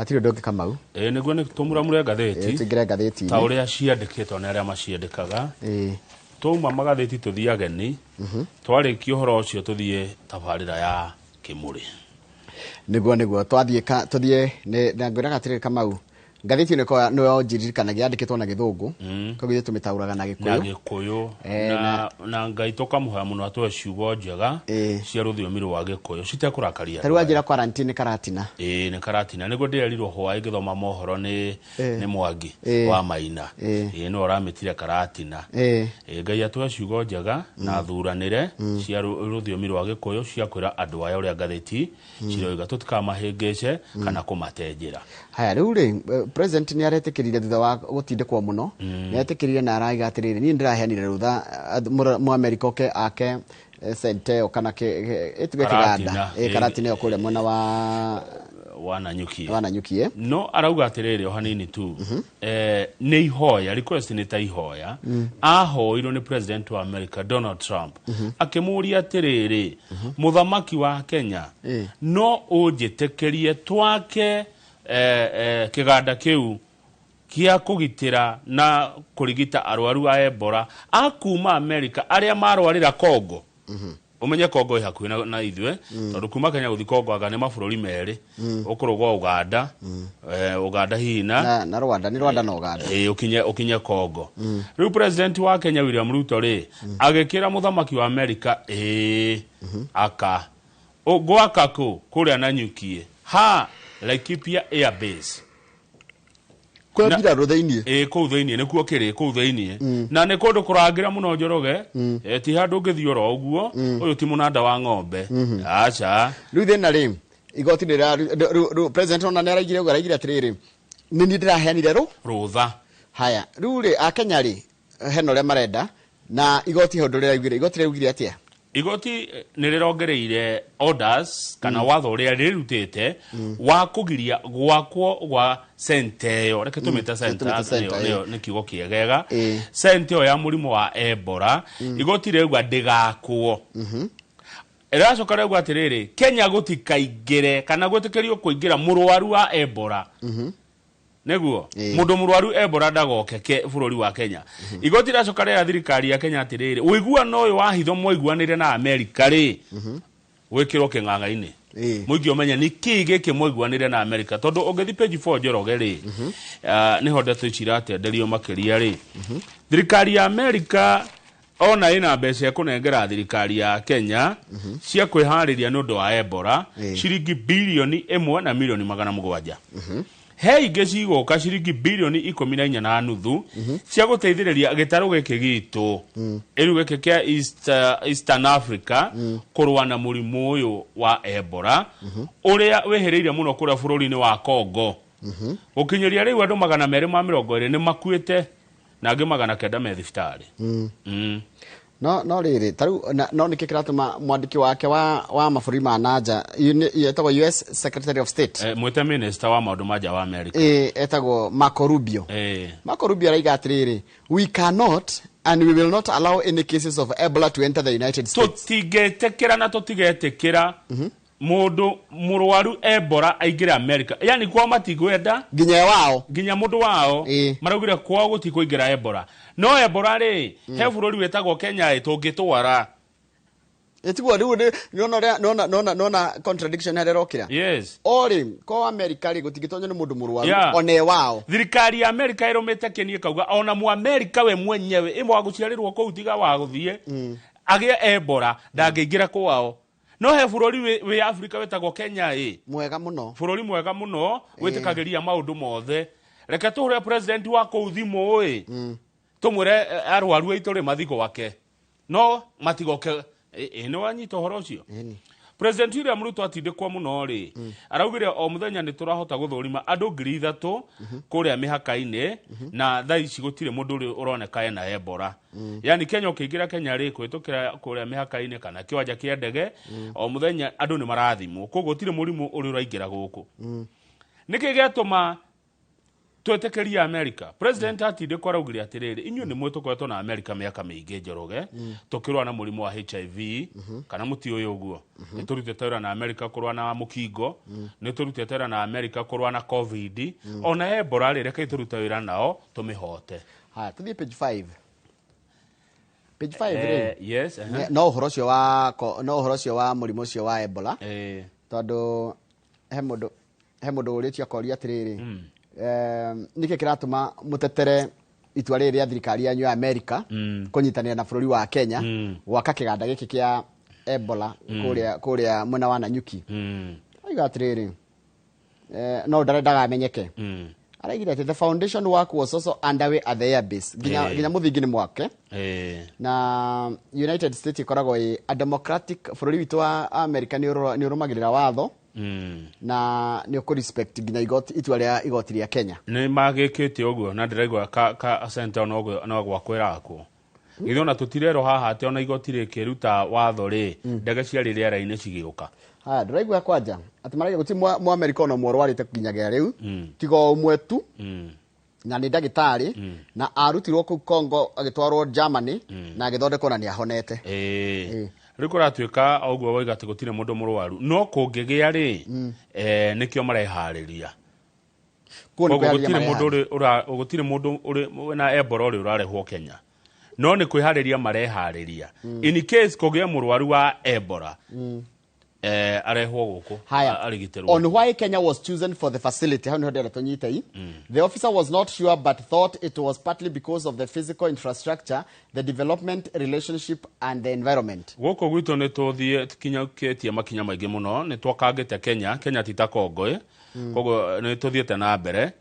Hatirĩ ũndũ ũngĩ, Kamau. Ĩĩ, nĩguo nĩ tũmuramure ngathĩti. Tũingĩre ngathĩti-inĩ. Ta ũrĩa ciandĩkĩtwo nĩ arĩa maciandĩkaga. Twauma magathĩti tũthiĩ ageni, twarĩkia ũhoro ũcio tũthiĩ tabarĩra ya kĩmũrĩ. Nĩguo twathiĩ ka tũthiĩ na ngwĩraga atĩrĩrĩ, Kamau, ngathĩti ĩno ĩkoragwo nĩyo njiririkanagia yandĩkĩtwo na Gĩthũngũ, koguo ithuĩ tũmĩtaũraga na na Gĩkũyũ. Gĩkũyũ. Na Na Ngai tũkamũhoya mũno atũhe ciugo njega cia rũthiomi rwa Gĩkũyũ citekũrakaria Ta rĩu andũ aya. Wanjĩra quarantine Karatina. Ĩĩ, nĩ Karatina. Nĩguo ndĩrerirwo hwaĩ ngĩthoma mohoro nĩ nĩ Mwangi wa Maina. Ĩĩ, nĩwe ũramĩtire Karatina. Ĩĩ, Ngai atũhe ciugo njega na thuranĩre cia rũthiomi rwa Gĩkũyũ cia kwĩra andũ aya ũrĩa ngathĩti ciroiga, tũtikamahĩngĩce kana kũmate njĩra. Haya, rĩu rĩ, president nĩ aretĩkĩrire thutha wa gũtindĩkwo mũno, nĩ aretĩkĩrire na araiga atĩrĩrĩ, niĩ ndĩraheanire rũtha Mũamerika oke ake center ĩyo kana ĩtuge kĩganda. Karatina. Karatina ĩyo kũrĩa mwena wa wa Nanyuki. Wa Nanyuki. No arauga atĩrĩrĩ, o hanini tu, nĩ ihoya, request nĩ ta ihoya ahoirwo nĩ president wa America Donald Trump, akĩmũria atĩrĩrĩ, mũthamaki wa Kenya, no ũnjĩtĩkĩrie twake kĩganda kĩu kĩa kũgitĩra na kũrigita arwaru a Ebola a kuma America arĩa marwarĩra Congo? Ũmenye Congo ĩ hakuhĩ na ithuĩ, tondũ kuma Kenya gũthiĩ Congo anga nĩ mabũrũri merĩ ũkũrũga Uganda, Uganda hihi na Na Rwanda, nĩ Rwanda na Uganda. Ĩĩ, ũkinye Congo. Rĩu president wa Kenya William Ruto rĩ, agĩkĩra mũthamaki wa America, ĩĩ, aka gwaka kũ kũrĩa Nanyukie ha Laikipia Air Base. Kwĩ mbirarũ thĩiniĩ. Ĩĩ, kũu thĩiniĩ nĩkuo kĩrĩ, kũu thĩiniĩ, na nĩ kũndũ kũrangĩra mũno, Njoroge. Ti handũ ũngĩthiĩ oro ũguo. Ũyũ ti mũnanda wa ng'ombe, aca. Rĩu thĩna rĩ, igoti nĩ rĩu president ona nĩ araigire ũguo, araigire atĩrĩrĩ, nĩ niĩ ndĩraheanire rũ rũtha. Haya, rĩu rĩ, akenya rĩ, hena ũrĩa marenda na igoti he ũndũ rĩraugire. Igoti rĩraugire atĩa? Igoti nĩ rĩrongereire orders kana watho ũrĩa rĩrutĩte wa kũgiria gwakwo gwa center ĩyo, reke tũmĩte center, tũmĩte center, nĩyo nĩ kiugo kĩegega, center ĩyo ya mũrimũ wa Ebola. Igoti rĩauga ndĩgakwo. Ĩracoka rĩauga atĩrĩrĩ, Kenya gũtikaingĩre kana gwĩtĩkĩrio kũingĩra mũrwaru wa Ebola, nĩguo mũndũ mũrwaru Ebola ndagoke ke bũrũri wa Kenya. Igoti rĩracoka rĩra thirikari ya Kenya atĩrĩrĩ, ũiguano ũyũ wa hitho mwaiguanĩire na Amerika rĩ, wĩkĩrwo kĩng'ang'a-inĩ, mũingĩ ũmenye nĩ kĩĩ gĩkĩ mwaiguanĩire na Amerika. Tondũ ũngĩthi page 4, Njoroge rĩ, nĩho ndeto ici iratenderio makĩria rĩ, thirikari ya Amerika ona ĩna mbeca ĩkũnengera thirikari ya Kenya cia kwĩharĩria nĩ ũndũ wa Ebola, ciringi 1.7 bilioni he ingĩ cigũka ciringi 14.5 bilioni cia gũteithĩrĩria gĩtarũ gĩkĩ gitũ ĩrĩu gĩkĩ kĩa Eastern Africa kũrũa na mũrimũ ũyũ wa Ebola ũrĩa wĩhĩrĩire mũno kũrĩa bũrũri-inĩ wa Congo. Gũkinyĩria rĩu andũ 220 nĩ makuĩte na angĩ 900 me thibitarĩ. No rĩrĩ, tarĩu no nĩkĩ kĩratũma mwandĩki wake wa mabũrũri ma nanja etagwo US Secretary of State? Mwĩte minister wa maũndũ ma nja wa America. Etagwo Marco Rubio. Marco Rubio araiga atĩrĩrĩ, "We cannot and we will not allow any cases of Ebola to enter the United States." Tũtingĩtĩkĩra na tũtigetĩkĩra mũndũ mũrwaru Ebola aingĩre America, yani kwao matikwenda. Nginya wao. Nginya mũndũ wao. Maraugire kwao gũtikũingĩra Ebola. No Ebola rĩ, he bũrũri wĩtagwo Kenya ĩ tũngĩtwara. Ĩtiguo rĩu nĩona ũrĩa nĩona contradiction harĩa ĩrokĩra. O rĩ, kwa America rĩ, gũtingĩtonywo nĩ mũndũ mũrwaru ona e wao. Thirikari ya America ĩrũmĩte kĩni ĩkauga ona Mũamerika we mwenyewe ĩmwe wa gũciarĩrwo kũu, tiga wa gũthiĩ agĩe Ebola, ndangĩingĩra kwao. No he bũrũri wĩ Afrika wĩtagwo Kenya ĩ mwega mũno. Bũrũri mwega mũno wĩtĩkagĩria maũndũ mothe. Reke tũhũre president wa kũu thimũ ĩ, tũmwĩre arwaru aitũ rĩ mathi gwake no matigoke. Nĩ wanyita ũhoro ũcio? Ĩni. President William Ruto atindĩkwo mũno rĩ, araugire o mũthenya nĩ tũrahota gũthũrima andũ 3000 kũrĩa mĩhaka-inĩ, na thaa ici gũtirĩ mũndũ ũrĩ ũroneka ena Ebola. Yani Kenya, ũkĩingĩra Kenya rĩ, kũhĩtũkĩra kũrĩa mĩhaka-inĩ kana kĩwanja kĩa ndege, o mũthenya andũ nĩ marathimwo, koguo gũtirĩ mũrimũ ũrĩ ũraingĩra gũkũ. Nĩkĩ gĩatũma Twĩtĩkĩrie America. President atindĩkwo araugire atĩrĩrĩ, inyuĩ nĩ mwĩ tũkoretwo na America mĩaka mĩingĩ, Njoroge, tũkĩrũa na mũrimũ wa HIV, kana mũtiũĩ ũguo? Nĩ tũrutĩte wĩra na America kũrũa na mũkingo, nĩ tũrutĩte wĩra na America kũrũa na COVID, ona Ebola rĩ, rekei tũrute wĩra nao tũmĩhote. Haya, tũthiĩ page 5. Page 5 rĩ, Yes. No ũhoro ũcio wa mũrimũ ũcio wa Ebola, tondũ he mũndũ ũrĩtie akoria atĩrĩrĩ, nĩkĩ kĩratũma mũtetere itua rĩrĩ rĩa thirikari yanyu ya Amerika kũnyitanĩra na bũrũri wa Kenya gwaka kĩganda gĩkĩ kĩa Ebola kũrĩa mwena wa Nanyuki? Aiga atĩrĩrĩ, no ndarendaga amenyeke. Araigire atĩ the foundation work was also underway at the airbase, nginya nginya mũthingi nĩ mwake. Na United States ĩkoragwo ĩ a democratic bũrũri witũ wa America nĩ ũrũmagĩrĩra watho na nĩ ũkũ respect nginya igoti, itua rĩa igoti rĩa Kenya. Nĩ magĩkĩte ũguo na ndĩraigua ka center no gwakwo ĩrakwo. Githĩ ona tũtirerwo haha atĩ ona igoti rĩkĩruta watho rĩ, ndege ciarĩ rĩera-inĩ cigĩũka? Haya, ndĩraigua kwanja atĩ maraiga gũtirĩ Mũamerika ona ũmwe ũrwarĩte nginyagia rĩu, tiga o ũmwe tu, na nĩ ndagĩtarĩ, na arutirwo kũu Congo agĩtwarwo Germany na agĩthondekwo na nĩ ahonete. Rĩu kũratuĩka o ũguo wauga atĩ gũtirĩ mũndũ mũrwaru, no kũngĩgĩa rĩ, nĩkĩo mareharĩria. Kuo nĩ Koguo kwĩharĩria gũtirĩ mũndũ mareharĩria. Gũtirĩ mũndũ ũrĩ wĩna Ebola ũrĩ ũrarehwo Kenya, no nĩ kwĩharĩria mareharĩria in case kũgĩe mũrwaru wa Ebola, arehwo gũkũ Haya. Arigitĩrwo. On why Kenya was chosen for the facility, hau niho ndĩrenda tũnyite. The officer was not sure but thought it was partly because of the physical infrastructure, the development relationship and the environment. Gũkũ gwitũ nĩ tũthiĩ kinyũkĩtie makinya maingĩ mũno, nĩ twakangĩte Kenya. Kenya ti ta Kongo ĩ, koguo nĩ tũthiĩte na mbere.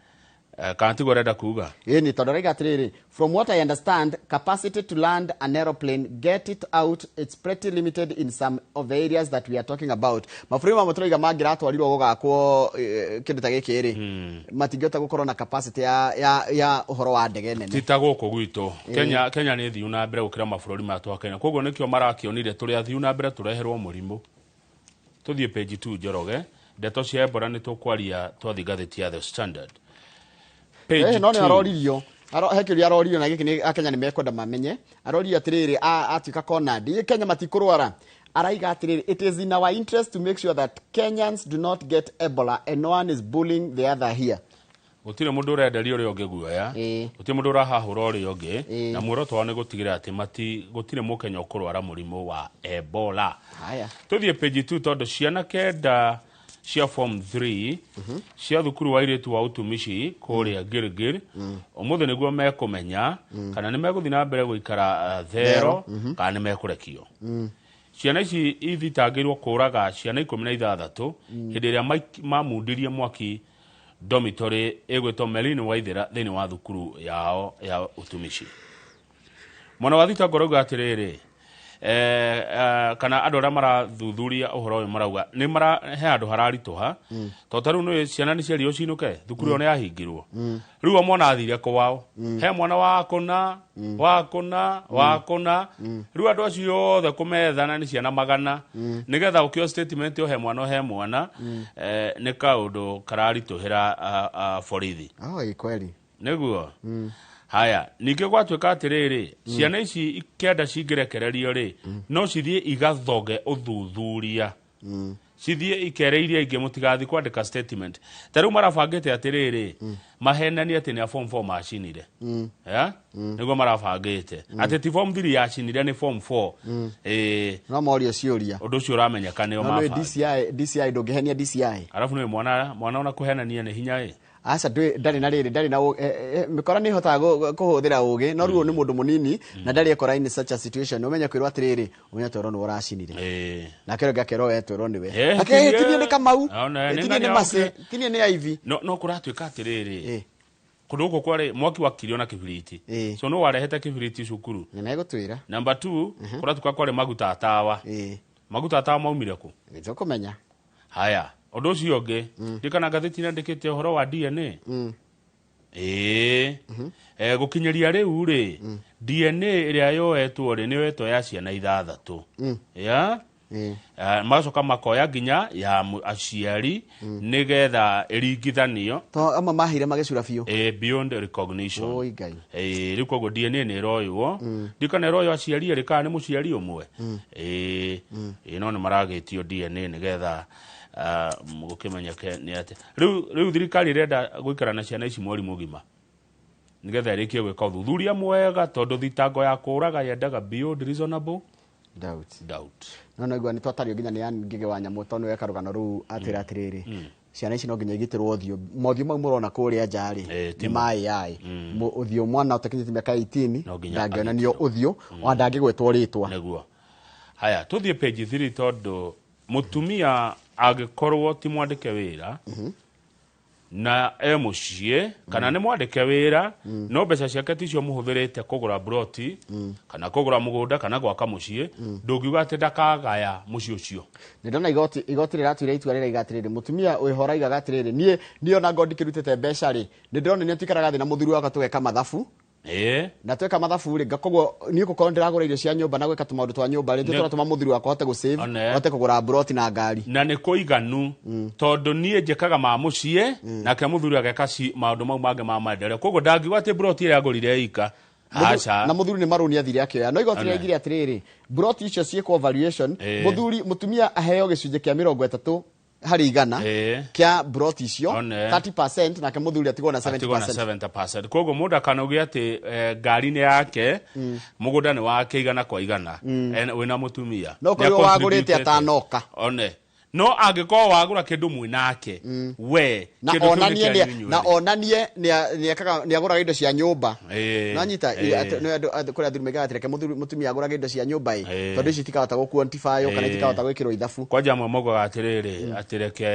Kana tiguo ũrenda kuga? Ĩni, tondũ araiga atĩrĩrĩ, from what I understand, capacity to land an aeroplane, get it out, it's pretty limited in some of the areas that we are talking about. Mabũrũri mamwe tũraiga mangĩratwarirwo gũgakwo kĩndũ ta gĩkĩ rĩ, matingĩhota gũkorwo na capacity ya ũhoro wa ndege nene. Ti ta gũkũ gwitũ Kenya. Kenya nĩ thiu na mbere gũkĩra mabũrũri maya twa Kenya, koguo nĩkĩo marakĩonire tũrĩ athiu na mbere tũreherwo mũrimũ. Tũthiĩ page 2, Njoroge. Ndeto cia Ebola nĩ tũkwaria twathiĩ ngathĩti ya The Standard. Page No nĩ 2. aroririo. He kĩũria aroririo, na gĩkĩ nĩ Akenya nĩ mekwenda mamenye. Aroririo atĩrĩrĩ, atuĩka cornered, Kenya matikũrwara? Araiga atĩrĩrĩ, it is in our interest to make sure that Kenyans do not get Ebola and no one is bullying the other here. Gũtirĩ mũndũ ũrenderia ũrĩa ũngĩ guoya. Gũtirĩ mũndũ ũrahahũra ũrĩa ũngĩ. Na muoroto wao nĩ gũtigĩrĩra atĩ mati gũtirĩ mũkenya ũkũrwara mũrimũ wa Ebola. Haya. Tũthiĩ page 2, tondũ ciana 9 cia form 3 cia thukuru wa airĩtu wa utumishi kũrĩa Gilgil ũmũthĩ nĩguo mekũmenya kana nĩ megũthiĩ na mbere gũikara thero kana nĩ mekũrekio. Ciana ici ithitangĩirwo kũraga ciana 16 hĩndĩ ĩrĩa mamundirie mwaki dormitory ĩgwĩtwo Melin Waithera thĩinĩ wa thukuru yao ya utumishi. Mwena wa thitango rauga atĩrĩrĩ, kana andũ arĩa marathuthuria ũhoro ũyũ marauga nĩ mara he handũ hararitũha, tondũ ta rĩu nĩ ciana nĩ ciario cinũke, thukuru ĩyo nĩ yahingirwo. Rĩu o mwana athire kwao, he mwana wa kũna wa kũna wa kũna. Rĩu andũ acio othe kũmethana nĩ ciana magana nĩgetha ũkĩo statement ũhe mwana ũhe mwana, nĩ kaũndũ kararitũhĩra borithi. Oh, ĩ kweli. Nĩguo. Haya, ningĩ gwatuĩka atĩrĩrĩ, ciana ici 9 cingĩrekererio rĩ, no cithiĩ igathoge ũthuthuria, cithiĩ ikere iria ingĩ mũtigathiĩ kwandĩka statement. Ta rĩu marabangĩte atĩrĩrĩ, mahenanie atĩ nĩ a form 4 macinire. Yeah? Nĩguo marabangĩte atĩ ti form 3 yacinire, nĩ form 4. No morio ciũria. Ũndũ ũcio ũramenyeka nĩo No nĩ mabanga. DCI, DCI ndũngĩhenia DCI. Arabu nĩ mwana ona kũhenania nĩ hinya ĩ. Aca, ndarĩ na rĩrĩ, ndarĩ na mĩkora nĩ ĩhotaga kũhũthĩra ũgĩ, no rĩu nĩ mũndũ mũnini na ndarĩ ekora in such a situation. Ũmenye kwĩrwo atĩrĩrĩ, ũmenye twerwo nĩwe ũracinire. Nake ũrĩa ũngĩ akerwo we twerwo nĩwe. Ake, tinie nĩ Kamau, Ona, nĩ tinie nĩ ng'ania Macĩ, oke. tinie nĩ Ivy. No kũratuĩka atĩrĩrĩ, kũndũ gũkũ kwarĩ mwaki wakirio na kĩbiriti. So no warehete kĩbiriti cukuru? Nĩ megũtwĩra. Number 2, kũratuĩka kwarĩ maguta atawa. Maguta atawa maumire kũ? Nĩ tũkũmenya. Haya, ũndũ ũcio ũngĩ, ndikana ngathĩti nĩandĩkĩte ũhoro wa DNA. Ĩĩ, gũkinyĩria rĩu rĩ, DNA ĩrĩa yoetwo rĩ, nĩ yoetwo ya ciana 6 ya Magacoka makoya nginya ya aciari nĩgetha ĩringithanio. To amwe maheire magĩcura biũ. Beyond recognition. Oi Ngai. Rĩu koguo DNA nĩ ĩroywo, ndikana ĩroywo aciari erĩ kana nĩ mũciari ũmwe. No nĩ maragĩtio DNA nĩgetha gũkĩmenyeke nĩ atĩ rĩu thirikari ĩrenda gũikara na ciana ici mweri mũgima nĩgetha ĩrĩkie gwĩka ũthuthuria mwega, tondũ thitango ya kũraga yendaga beyond reasonable doubt. Doubt. No naigua nĩ twatario nginya nĩ Ann Ngĩgĩ wa Nyamũ, tondũ nĩwe karũgano rũu atĩra atĩrĩrĩ, ciana ici no nginya igitĩrwo ũthiũ. Mothiũ mau mũrona kũrĩa nja rĩ, nĩ timo. Ma AI. Ũthiũ mwana ũtakinyĩtie mĩaka 18 No nginya ndangĩonanio ũthiũ, ona ndangĩgwetwo rĩtwa. Nĩguo. Haya, tũthiĩ page 3, tondũ mũtumia angĩkorwo ti mwandĩke wĩra na e mũciĩ, kana nĩ mwandĩke wĩra no mbeca ciake ticio mũhũthĩrĩte kũgũra broti kana kũgũra mũgũnda kana gwaka mũciĩ, ndũngiuga atĩ ndakagaya mũciĩ ũcio. Nĩ ndona igoti rĩratuire itua rĩraiga atĩrĩrĩ, mũtumia wĩho araigaga atĩrĩrĩ, niĩ ona ngorwo ndikĩrutĩte mbeca rĩ, nĩ ndĩrona nĩ tuikaraga thĩ na mũthuri wakwa tũgeka mathabu, na tweka mathabu rĩ, koguo niĩ gũkorwo ndĩragũra irio cia nyũmba na gwĩka tũmaũndũ twa nyũmba rĩ, tũratũma mũthuri wakwa ahote gũsave, ahote kũgũra broti na ngari. Na nĩ kũiganu, tondũ niĩ njĩkaga ma mũciĩ nake mũthuri ageka maũndũ mau mangĩ ma maendeleo, koguo ndangiuga atĩ broti ĩrĩa agũrire ika. Aca. Na mũthuri nĩ marũni athire akĩoya, no igoti rĩaigire atĩrĩrĩ, broti icio ciĩkwo valuation, mũthuri mũtumia aheo gĩcunjĩ kĩa 30% kĩa broti icio, 30%, nake mũthuri atigwo na atigwo na 70%. 70%. Koguo mũndũ akanauge atĩ ngari nĩ yake, mũgũnda nĩ wake igana kwa igana, wĩna mũtumia. No korwo Nĩ wagũrĩte a-contributĩte. atanoka. One no angĩkorwo wagũra kĩndũ mwĩnake we, na kĩndũ kĩu nĩ onanie kĩanyu inyuerĩ. Na onanie nĩagũraga indo cia nyũmba. Nanyita kũrĩ athuri maigaga atĩ reke mũtumia agũrage indo cia nyũmba ĩ, tondũ ici itikahota gũ-quantify kana itikahota gwĩkĩrwo ithabu. Kwanja amwe maugaga atĩrĩrĩ, atĩ reke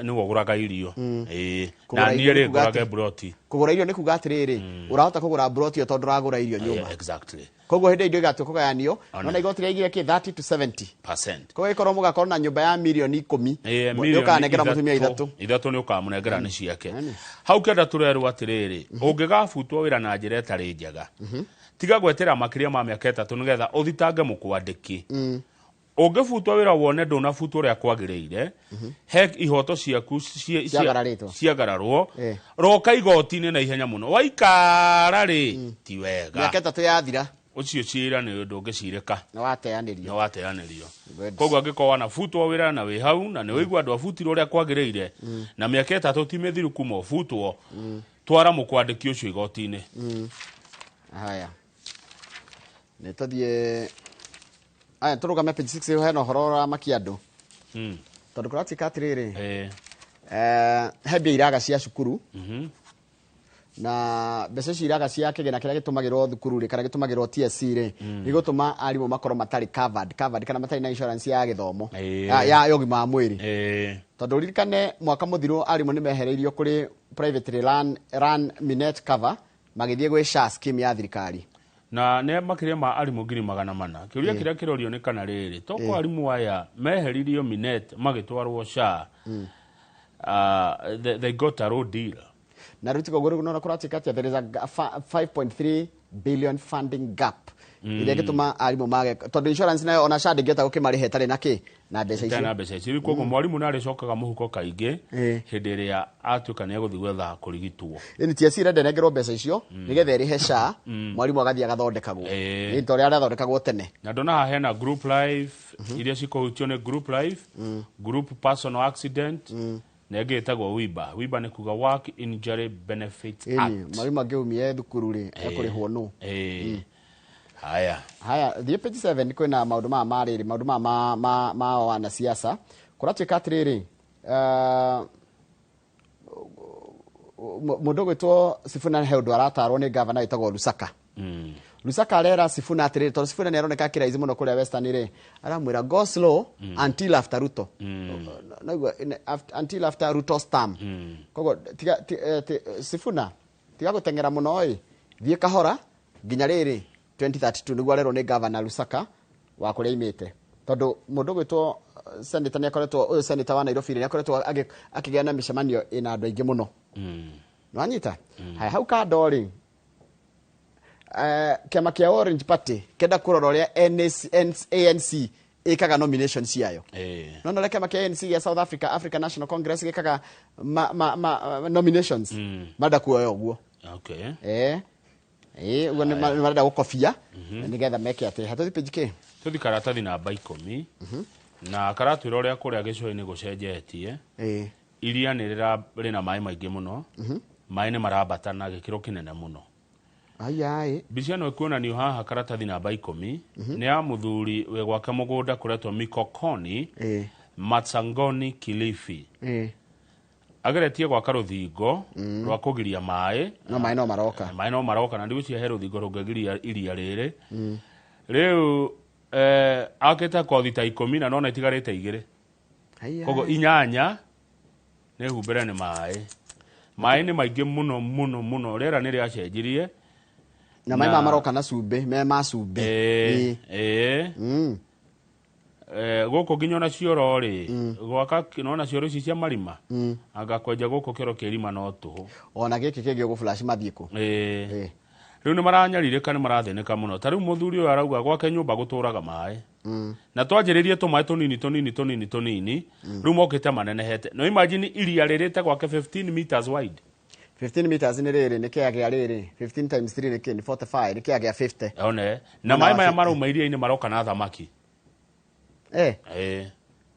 nĩwe ũgũraga irio. Kũgũra Na niĩ irio rĩ nĩ kuga ngũrage atĩ broti. Kũgũra irio nĩ kuga atĩrĩrĩ, ũrahota kũgũra broti ĩyo tondũ ndũragũra irio nyũmba. Koguo hĩndĩ indo igatua kũgayanio, nona igoti rĩaigire kĩ 30 to 70 percent. Koguo ĩkorwo mũgakorwo na nyũmba ya mirioni 10, nĩ mirioni ũkanengera mũtumia ithatũ. 3. 3 nĩ ũkamũnengera nĩ ciake. Hau kenda tũrerwo atĩrĩrĩ, ũngĩgabutwo wĩra na njĩra ĩtarĩ njega, tiga gwetera makĩria ma mĩaka 3 nĩgetha ũthitange mũkwandĩki. Ũngĩbutwo wĩra wone ndũnabutwo ũrĩa kwagĩrĩire, he ihoto ciaku Ciagararĩtwo. Ciagararwo, roka igoti-inĩ na ihenya mũno. Waikara rĩ, ti wega. Mĩaka 3 yathira. Ũcio cira nĩ ũndũ ũngĩcirĩka. Nĩ wateanĩrio. Nĩ wateanĩrio. Good. Koguo angĩkorwo wanabutwo wĩra na wĩ hau na nĩ ũigua andũ abutirwo ũrĩa kwagĩrĩire, na mĩaka 3 ti mĩthiru kuma ũbutwo, twara mũkwandĩki ũcio igoti-inĩ. Haya. Nĩ tũthiĩ. Aya, tũrũgame page 6, hena ũhoro ũramakia andũ. Tondũ kũratuĩka atĩrĩrĩ, he mbia iraga cia cukuru. Na mbeca ici iraga cia kĩgĩna kĩrĩa gĩtũmagĩrwo thukuru rĩ, kana gĩtũmagĩrwo TSC rĩ, gĩgũtũma arimũ makorwo matarĩ covered kana matarĩ na insurance ya gĩthomo, ya ũgima wa mwĩrĩ. Tondũ ũririkane mwaka mũthiru arimũ nĩ mehereirio kũrĩ private run Minet cover, magĩthiĩ gwĩ SHA scheme ya thirikari. Na nĩ makĩria ma arimũ ngiri magana mana. Kĩũria kĩrĩa kĩrorio nĩ kana rĩrĩ, toko arimũ aya meheririo Minet magĩtwarwo SHA, they got a raw deal. Na rĩu tiga ũguo, rĩu nona kũratuĩka atĩa, there is a 5.3 billion funding gap ĩrĩa ĩgĩtũma arimũ mage, tondũ insurance nayo ona SHA ndĩngĩhota gũkĩmarĩha ĩtarĩ na kĩ, na mbeca Ĩtarĩ icio. na mbeca icio. Rĩu koguo mwarimũ nĩ arĩcokaga mũhuko kaingĩ hĩndĩ ĩrĩa atuĩka nĩ egũthiĩ gwetha kũrigitwo. Ĩni TSC ĩrenda ĩnengerwo mbeca icio nĩgetha ĩrĩhe SHA, mwarimũ agathiĩ agathondekagwo. Nĩ ta ũrĩa arathondekagwo tene. Na ndona haha hena group life, iria cikũhutio nĩ group life, group personal accident, na ĩngĩ ĩtagwo WIBA. WIBA nĩ kuga Work Injury Benefits Act. Mwarimu angĩumie thukuru rĩ, ekũrĩhwo nũ? Haya. Haya, thiĩ page 7, kwĩna maũndũ maya ma rĩrĩ, maũndũ maya ma wanasiasa. Kũratuĩka atĩrĩrĩ, mũndũ ũgwĩtwo Sifuna he ũndũ aratarwo nĩ gavana wĩtagwo Lusaka. Lusaka arera Sifuna atĩrĩrĩ, tondũ Sifuna nĩ aroneka akĩraizi mũno kũrĩa Western rĩ, aramwĩra go slow until after Ruto. Naigua, until after Ruto's term. Koguo, tiga, Sifuna, tiga gũteng'era mũno ĩ, thiĩ kahora nginya rĩrĩ 2032, nĩguo arerwo nĩ gavana Lusaka wa kũrĩa aimĩte. Tondũ mũndũ ũgwĩtwo senator nĩ akoretwo, ũyũ senator wa Nairobi nĩ akoretwo akĩgĩa na mĩcemanio ĩna andũ aingĩ mũno. Nĩwanyita? Haya, hau kando rĩ, kĩama kĩa Orange Party kenda kũrora ũrĩa NAC, ANC Ĩkaga nomination ciayo. Ĩĩ. No no kĩama kĩa ANC gĩa South Africa, African National Congress, gĩkaga ma nominations, marenda kuoya ũguo. Ĩĩ, ũguo nĩ marenda gũkobia nĩgetha meke atĩ hatũthi page kĩ. Tũthi karatathi namba 10 na karatwĩra ũrĩa kũrĩa gĩcũa-inĩ gũcenjetie. Iria nĩ rĩna maĩ maingĩ mũno, maĩ nĩ marambata na gĩkĩro kĩnene mũno. Ai. Mbica ĩno ĩkuonanio haha karatathi namba 10 nĩ ya mũthuri wĩ gwake mũgũnda kũretwo Mikokoni, Matsangoni, Kilifi. Ageretie gwaka rũthingo rwa kũgiria maĩ. No maĩ no maroka. Maĩ no maroka, na ndigwĩciria he rũthingo rũngĩgiria iria rĩrĩ rĩu. Akĩte kothi ta 10 na nona itigarĩte 2. Aya. Koguo 8 nĩ humbĩre nĩ maĩ. Maĩ nĩ maingĩ mũno mũno mũno, rĩera nĩ rĩacenjirie. Na maĩ maya maroka na cumbĩ, me ma cumbĩ. Ĩĩ. Gũkũ nginya ona cioro rĩ, gwaka nona cioro ici cia marima, anga kwenja gũkũ kĩoro kĩa irima no tũhũ. Ona gĩkĩ kĩngĩ ũgũ flash mathiĩ kũ? Ĩĩ. Rĩu nĩ maranyarirĩka, nĩ marathĩnĩka mũno. Ta rĩu mũthuri ũyũ arauga gwake nyũmba gũtũraga maĩ, na twanjĩrĩrie tũmaĩ tũnini tũnini tũnini tũnini, rĩu mokĩte manenehete. No imagine iria rĩrĩte gwake 15 meters wide. 15 meters nĩ rĩrĩ, nĩ kĩa gĩa rĩrĩ, 15 times 3 nĩ kĩ? Nĩ 45, nĩ kĩa gĩa 50. One na Mwena maĩ wa maya 50. marauma iria-inĩ maroka na thamaki.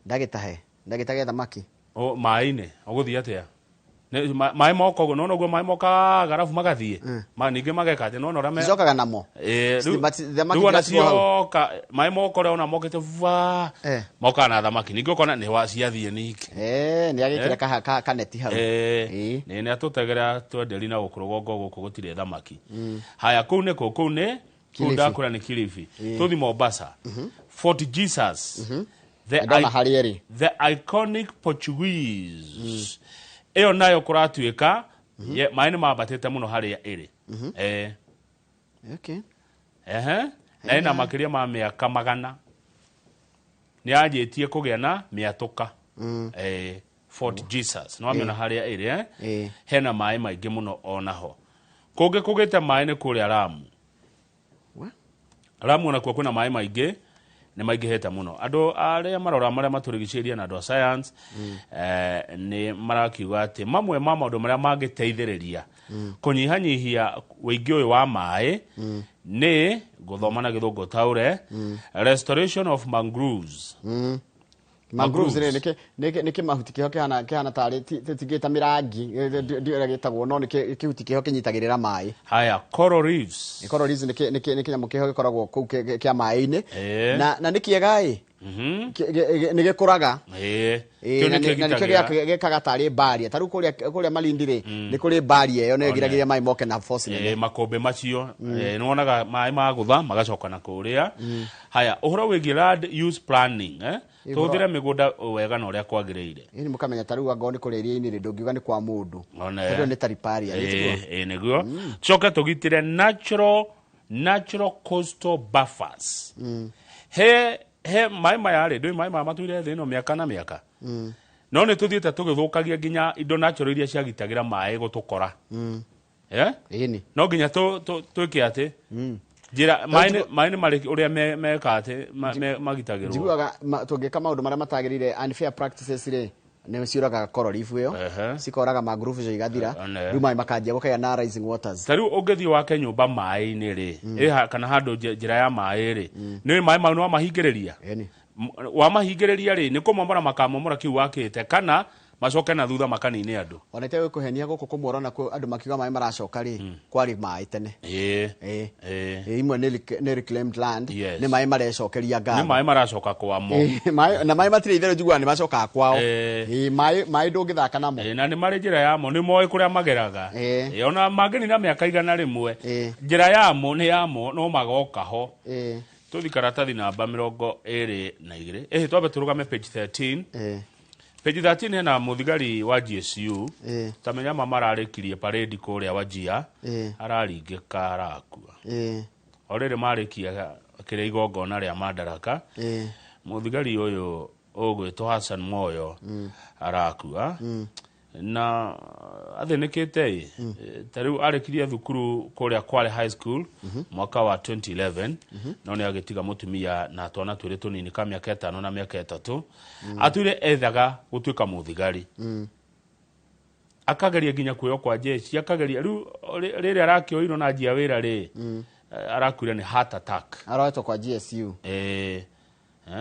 Ndagĩtahe ndagĩtage thamaki. O maĩ-inĩ ũgũthiĩ atĩa? Maĩ moka ũguo, nona ũguo maĩ mokaga arabu magathiĩ. Ningĩ mageka atĩ nona ũrĩa Cicokaga namo. Thamaki Rĩu ona iratigwo hau. cioka maĩ moka ũrĩa ona mokĩte va, mokaga na thamaki, ningĩ ũkona nĩ wa ciathiĩ ningĩ. Nĩ agĩkĩra kaneti hau. Nĩ atũtegera twenderi na gũkũ rũgongo gũkũ gũtirĩ thamaki. Haya, kũu nĩ kũ? Kũu nĩ kũu Kilifi. ndakũra nĩ Kilifi. Tũthi Mombasa, Fort Jesus, Ndona harĩa ĩrĩ. The iconic Portuguese ĩyo nayo kũratuĩka maĩ nĩ mambatĩte mũno harĩa ĩrĩ. Ehe, na ĩna makĩria ma mĩaka 100 nĩ yanjĩtie kũgĩa na mĩatũka. Fort Jesus no amĩona harĩa ĩrĩ. Hena maĩ maingĩ mũno onaho. Kũngĩ kũgĩte maĩ nĩ kũrĩa Lamu. What? Lamu onakuo kwĩna maĩ maingĩ, nĩ maingĩhĩte mũno. Andũ arĩa marora marĩa matũrigicĩirie na andũ a science nĩ marakiuga atĩ mamwe ma maũndũ marĩa mangĩteithĩrĩria kũnyihanyihia ũingĩ ũyũ wa maĩ nĩ gũthoma na gĩthũngũ taũre restoration of mangroves. Mangroves rĩ, nĩ kĩmahuti kĩho kĩhana tarĩ tingĩta mĩrangi, ndiũĩ ũrĩa gĩtagwo, no nĩ kĩhuti kĩho kĩnyitagĩrĩra maĩ. Haya, coral reefs. Nĩ coral reefs, nĩ kĩnyamũ kĩho gĩkoragwo kũu kĩa maĩ-inĩ. Na nĩ kĩega ĩ. Nĩ gĩkũraga. Kĩu Na nĩkĩo na nĩkĩo gĩtagĩra. Gĩkaga tarĩ barrier. Ta rĩu kũrĩa Malindi rĩ, nĩ kũrĩ barrier ĩyo nĩyo ĩgiragĩrĩria maĩ moke na force nene. Makũmbĩ macio, nĩ wonaga maĩ magũtha magacoka na kũrĩa. Haya, ũhoro wĩgiĩ land use planning, Tũhũthĩre mĩgũnda wega na ũrĩa kwagĩrĩire. Ĩĩ, nĩ mũkamenya ta rĩu angorwo nĩ kũrĩa iria-inĩ rĩ, ndũngiuga nĩ kwa mũndũ. One. Tondũ nĩ ta riparia, nĩ tiguo? Ĩĩ, nĩguo. Coke tũgitĩre natural coastal buffers. He maĩ maya rĩ, ndũĩ maĩ maya matũire thĩ ĩno mĩaka na mĩaka. No nĩ tũthiĩte tũgĩthũkagia nginya indo natural iria ciagitagĩra maĩ gũtũkora. Ĩni. No nginya twĩke atĩ njĩra maĩ nĩ marĩ ũrĩa meka atĩ magitagĩrwo. Njiguaga tũngĩka maũndũ marĩa matagĩrĩire, unfair practices rĩ, nĩ ciũragaga coral reef ĩyo, cikoraga mangrove icio igathira, rĩu maĩ makanjia gũkagĩa na rising waters. Ta rĩu ũngĩthiĩ wake nyũmba maĩ-inĩ rĩ, kana handũ njĩra ya maĩ rĩ, nĩ maĩ mau nĩ wamahingĩrĩria? Ĩni. Wamahingĩrĩria rĩ, nĩ kũmomora makamomora kĩu wakĩte, kana macoke na thutha makanine andũ. Ona ite gũkũhenia gũkũ kũmwe ũrona andũ makiuga maĩ maracoka rĩ, kwarĩ maĩ tene. Imwe nĩ reclaimed land, nĩ maĩ marecokeria ngatho. Nĩ maĩ maracoka kwamo. Maĩ, na maĩ matirĩ itherũ, njiguaga nĩ macokaga kwao. Maĩ ndũngĩthaka namo. Na nĩ marĩ njĩra yamo, nĩ moĩ kũrĩa mageraga. Ona mangĩnina mĩaka 100, njĩra yamo nĩ yamo, no magoka ho. Tũthi karatathi namba 22. Twambe tũrũgame page 13. Page 13 hena mũthigari wa GSU. Ta menya mama ararĩkirie parade kũrĩa Wajir. Araringĩka arakua. O rĩrĩ marĩkia kĩrĩa igongona rĩa Madaraka. Mũthigari ũyũ ũgwĩtwo Hassan Moyo arakua. Na athinĩkĩte ĩ, ta rĩu arĩkirie thukuru kũrĩa Kwale High School mwaka wa 2011, no nĩ agĩtiga mũtumia na twana twĩrĩ tũnini ka mĩaka 5 na mĩaka 3. Atwire ethaga gũtuĩka mũthigari, akageria nginya kuoywo kwa jeshi, akageria rĩu rĩrĩa arakĩoirwo na njia wĩra rĩ, arakuire nĩ heart attack. Aroetwo kwa GSU.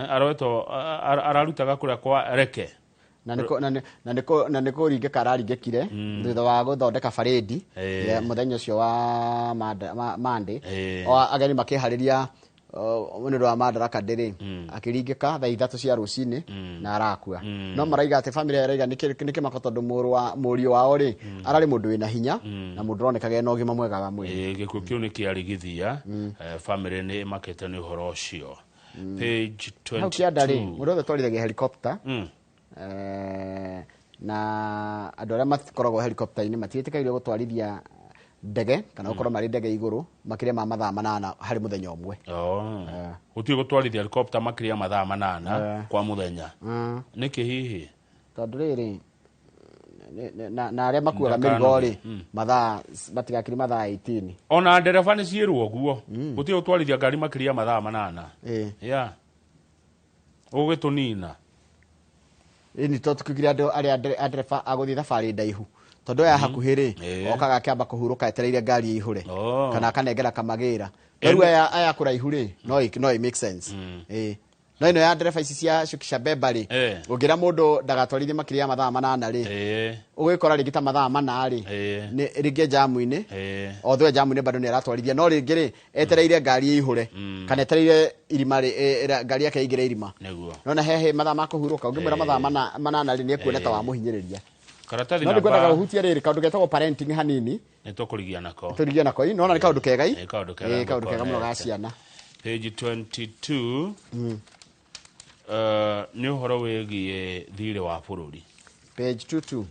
Aroetwo, ararutaga kũrĩa kwa Reke. Na nĩkũ na nĩ- na nĩkũ na nĩkũ ringĩka araringĩkire thutha wa gũthondeka parade ya mũthenya ũcio wa Monday. O ageni makĩharĩria nĩ ũndũ wa Madaraka Day rĩ, akĩringĩka thaa 3 cia rũcinĩ na arakua. No maraiga atĩ family ĩraiga nĩ kĩmako tondũ mũrũ wa mũriũ wao rĩ, ararĩ mũndũ wĩna hinya na mũndũ ũronekaga ena ũgima mwega wa mwĩrĩ. Gĩkuũ kĩu nĩ kĩarigithia, family nĩ ĩmakĩte nĩ ũhoro ũcio. Page Hau kĩanda rĩ, 22. mũndũ wothe twarithagia helicopter, na andũ arĩa makoragwo helicopter-inĩ matiĩtĩkagĩrio gũtwarithia ndege kana gũkorwo marĩ ndege igũrũ makĩria ma mathaa 8 harĩ mũthenya ũmwe. Gũtirĩ gũtwarithia helicopter makĩria mathaa 8 kwa mũthenya. Nĩkĩ hihi? Tondũ rĩrĩ, na arĩa makuaga mĩrigo rĩ, mathaa matigakĩrie mathaa 18. Ona ndereba nĩ ciĩrwo ũguo. Gũtirĩ gũtwarithia ngari makĩria mathaa 8. Yeah. Ũgĩtũnina. Ĩni to tukigire andũ arĩa ndereba agũthiĩ thabarĩ ndaihu. Tondũ aya hakuhĩ rĩ, okaga akĩamba kũhurũka etereire ngari ĩihũre. Kana akanengera kamagĩra. Rĩu aya kũraihu rĩ, no ĩ make sense. No ĩno ya ndereba ici cia Shukisha Beba rĩ, ũngĩra mũndũ ndagatwarithie makĩria ya mathaa 8 rĩ, ũgĩkora rĩngĩ ta mathaa 4 rĩ, nĩ rĩngĩ jamu-inĩ, although jamu-inĩ bado nĩ aratwarithia, no rĩngĩ rĩ, etereire ngari ĩihũre, kana etereire irima rĩ, ngari yake ĩingĩre irima. Nona hehe mathaa ma kũhurũka, ũngĩmwĩra mathaa 8 rĩ, nĩ ekuona ta wamũhinyĩrĩria. Karatathi No namba nĩngwendaga ũhutie rĩrĩ kaũndũ getagwo parenting hanini. Nĩ tũkũrigia nako. Tũrigie nako, ĩ, nona nĩ kaũndũ kega, ĩ? Nĩ kaũndũ kega. Ĩ, kaũndũ kega mũno ga ciana. Page 22. Nĩ ũhoro wĩgiĩ thirĩ wa bũrũri. Page 22.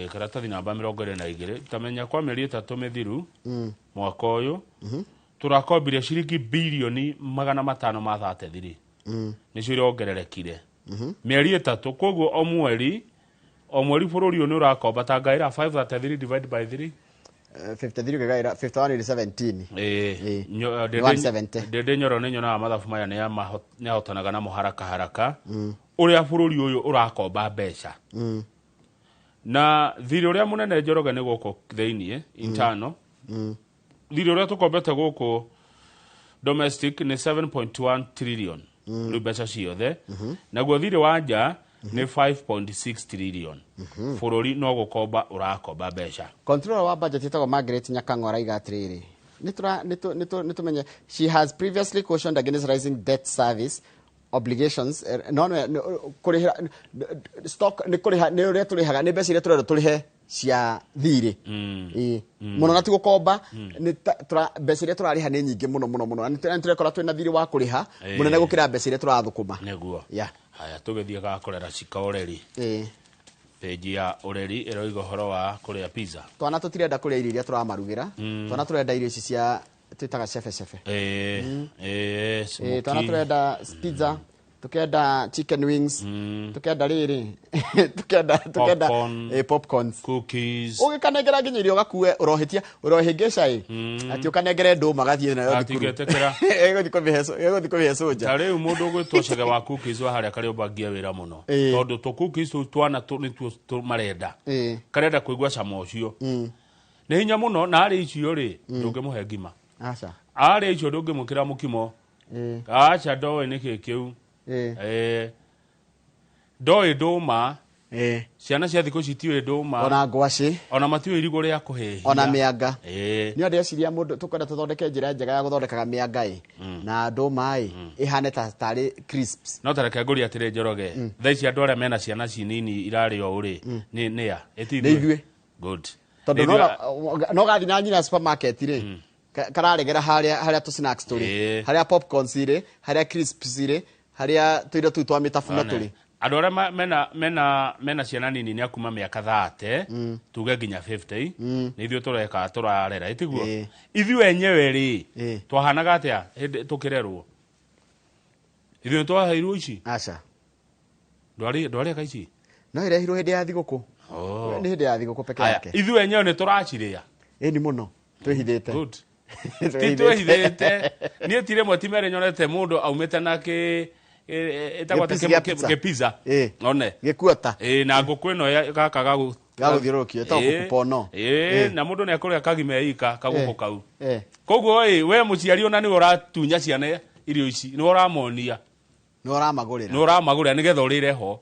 Karatathi namba 22. Tamenya kwa mĩeri 3 mĩthiru mwaka ũyũ, tũrakombire ciringi birioni magana matano ma 33. Nĩcio irongererekire. Mĩeri 3, koguo o mweri bũrũri ũyũ nĩ ũrakomba ta ngaĩra 533 divided by 3. 53 ũkĩgaĩra 51 is 17. 170. Ndende Nyoro nĩ nyonaga mathabu maya nĩ ahotanaga namo haraka haraka. Ũrĩa bũrũri ũyũ ũrakomba mbeca. Na thirĩ ũrĩa mũnene Njoroge nĩ gũkũ thĩiniĩ, internal. Thirĩ ũrĩa tũkombete gũkũ domestic nĩ 7.1 trillion. Rĩu mbeca ciothe. Naguo thirĩ wa nja nĩ 5.6 trillion. Bũrũri no gũkomba ũrakomba mbeca. Controller wa budget ĩtagwo Margaret Nyakang'o araiga atĩrĩrĩ, nĩ tũmenye she has previously cautioned against rising debt service obligations. No kũrĩhĩra stock nĩ kũrĩha nĩ ũrĩa tũrĩhaga nĩ mbeca iria tũrerwo tũrĩhe cia thirĩ. Ĩĩ. Mũno na ti gũkomba, nĩ mbeca iria tũrarĩha nĩ nyingĩ mũno mũno mũno. Na nĩ tũrekora twĩna thirĩ wa kũrĩha mũnene gũkĩra mbeca iria tũrathũkũma. Nĩguo. Yeah. Haya, tũgĩthiĩ ga kũrera cika ũreri. Page ya ũreri ĩroiga ũhoro wa kũrĩa pizza. Twana tũtirenda kũrĩa irio iria tũramarugĩra. Twana tũrenda irio ici cia twĩtaga chebe chebe. Smoky. Twana tũrenda pizza, tukenda chicken wings, tukenda rĩrĩ, tukenda Popcorn. Popcorns. Cookies. Ũgĩkanengera nginya irio gakue ũrohĩtia, ũrohĩngĩca ĩ. Atĩ ũkanengere ndũma gathiĩ nayo thukuru. Atingetĩkĩra. Egũthiĩ kũmĩhe soja. Ta rĩu mũndũ ũgwĩtwo Chege wa cookies wa harĩa Kariobangi wĩra mũno. Tondũ tũ cookies tũu twana nĩtuo marenda. Karenda kũigua cama ũcio. Nĩ hinya mũno na arĩ icio rĩ, ndũngĩmũhe ngima. Aca. Arĩ icio ndũngĩmũkĩra mũkimo. Aca, ndoĩ nĩkĩ kĩu. Ndoĩ ndũma. Ciana cia thikũ ici itiũĩ ndũma. Ona ngwacĩ. Ona matiũĩ irigũ rĩa kũhĩhia. Ona mĩanga. Nĩ ndĩreciria mũndũ tũkwenda tũthondeke njĩra njega ya gũthondekaga mĩanga ĩ. Na ndũma ĩ, ĩhane ta tarĩ crisps. No ta reke ngũrie atĩrĩ Njoroge. Thaa ici andũ arĩa mena ciana cinini irarĩ o ũrĩ, nĩ a? Ĩ ti Nĩ ithuĩ. Good. Tondũ Nĩ ithuĩ. No gathiĩ na nyina supermarket rĩ, kararegera harĩa tũ snacks tũrĩ. Harĩa popcorns irĩ, harĩa crisps irĩ, harĩa tũindo tũu twa mĩtabuno tũrĩ. Andũ arĩa mena ciana nini nĩ akuma mĩaka 30, tuge nginya 50, nĩ ithuĩ tũreka tũrarera, ĩtiguo? Ithuĩ enyewe rĩ, twahanaga atĩa hĩndĩ tũkĩrerwo? Ithuĩ nĩ twaheirwo ici? Aca. Ndwarĩaga ici? No ĩrehirwo hĩndĩ ya thigũkũ. Oh. Nĩ hĩndĩ ya thigũkũ peke Aya, yake. ithuĩ enyewe nĩ tũracirĩa. Ĩni mũno twĩhithĩte. Good. Ti twĩhithĩte. Niĩ ti rĩmwe ti merĩ nyonete mũndũ aumĩte na kĩ ĩtagwo atĩa? Gĩpici gĩa pizza. Gĩpizza. Ĩ. One. Gĩkuota. Ĩ, na ngũkũ ĩno gaka gagũ Gagũthiũrũrũkio, ĩtagwo Ĩ, kukupono. ĩ, Ĩ. na mũndũ nĩ ekũrĩa kagima ika kagũkũ Ĩ. kau. Ĩ. Koguo ĩ, we mũciari ona nĩwe ũratunya ciana irio ici, nĩwe ũramonia, Nĩ ũramagũrĩra. nĩwe ũramagũrĩra nĩgetha ũrĩre ho.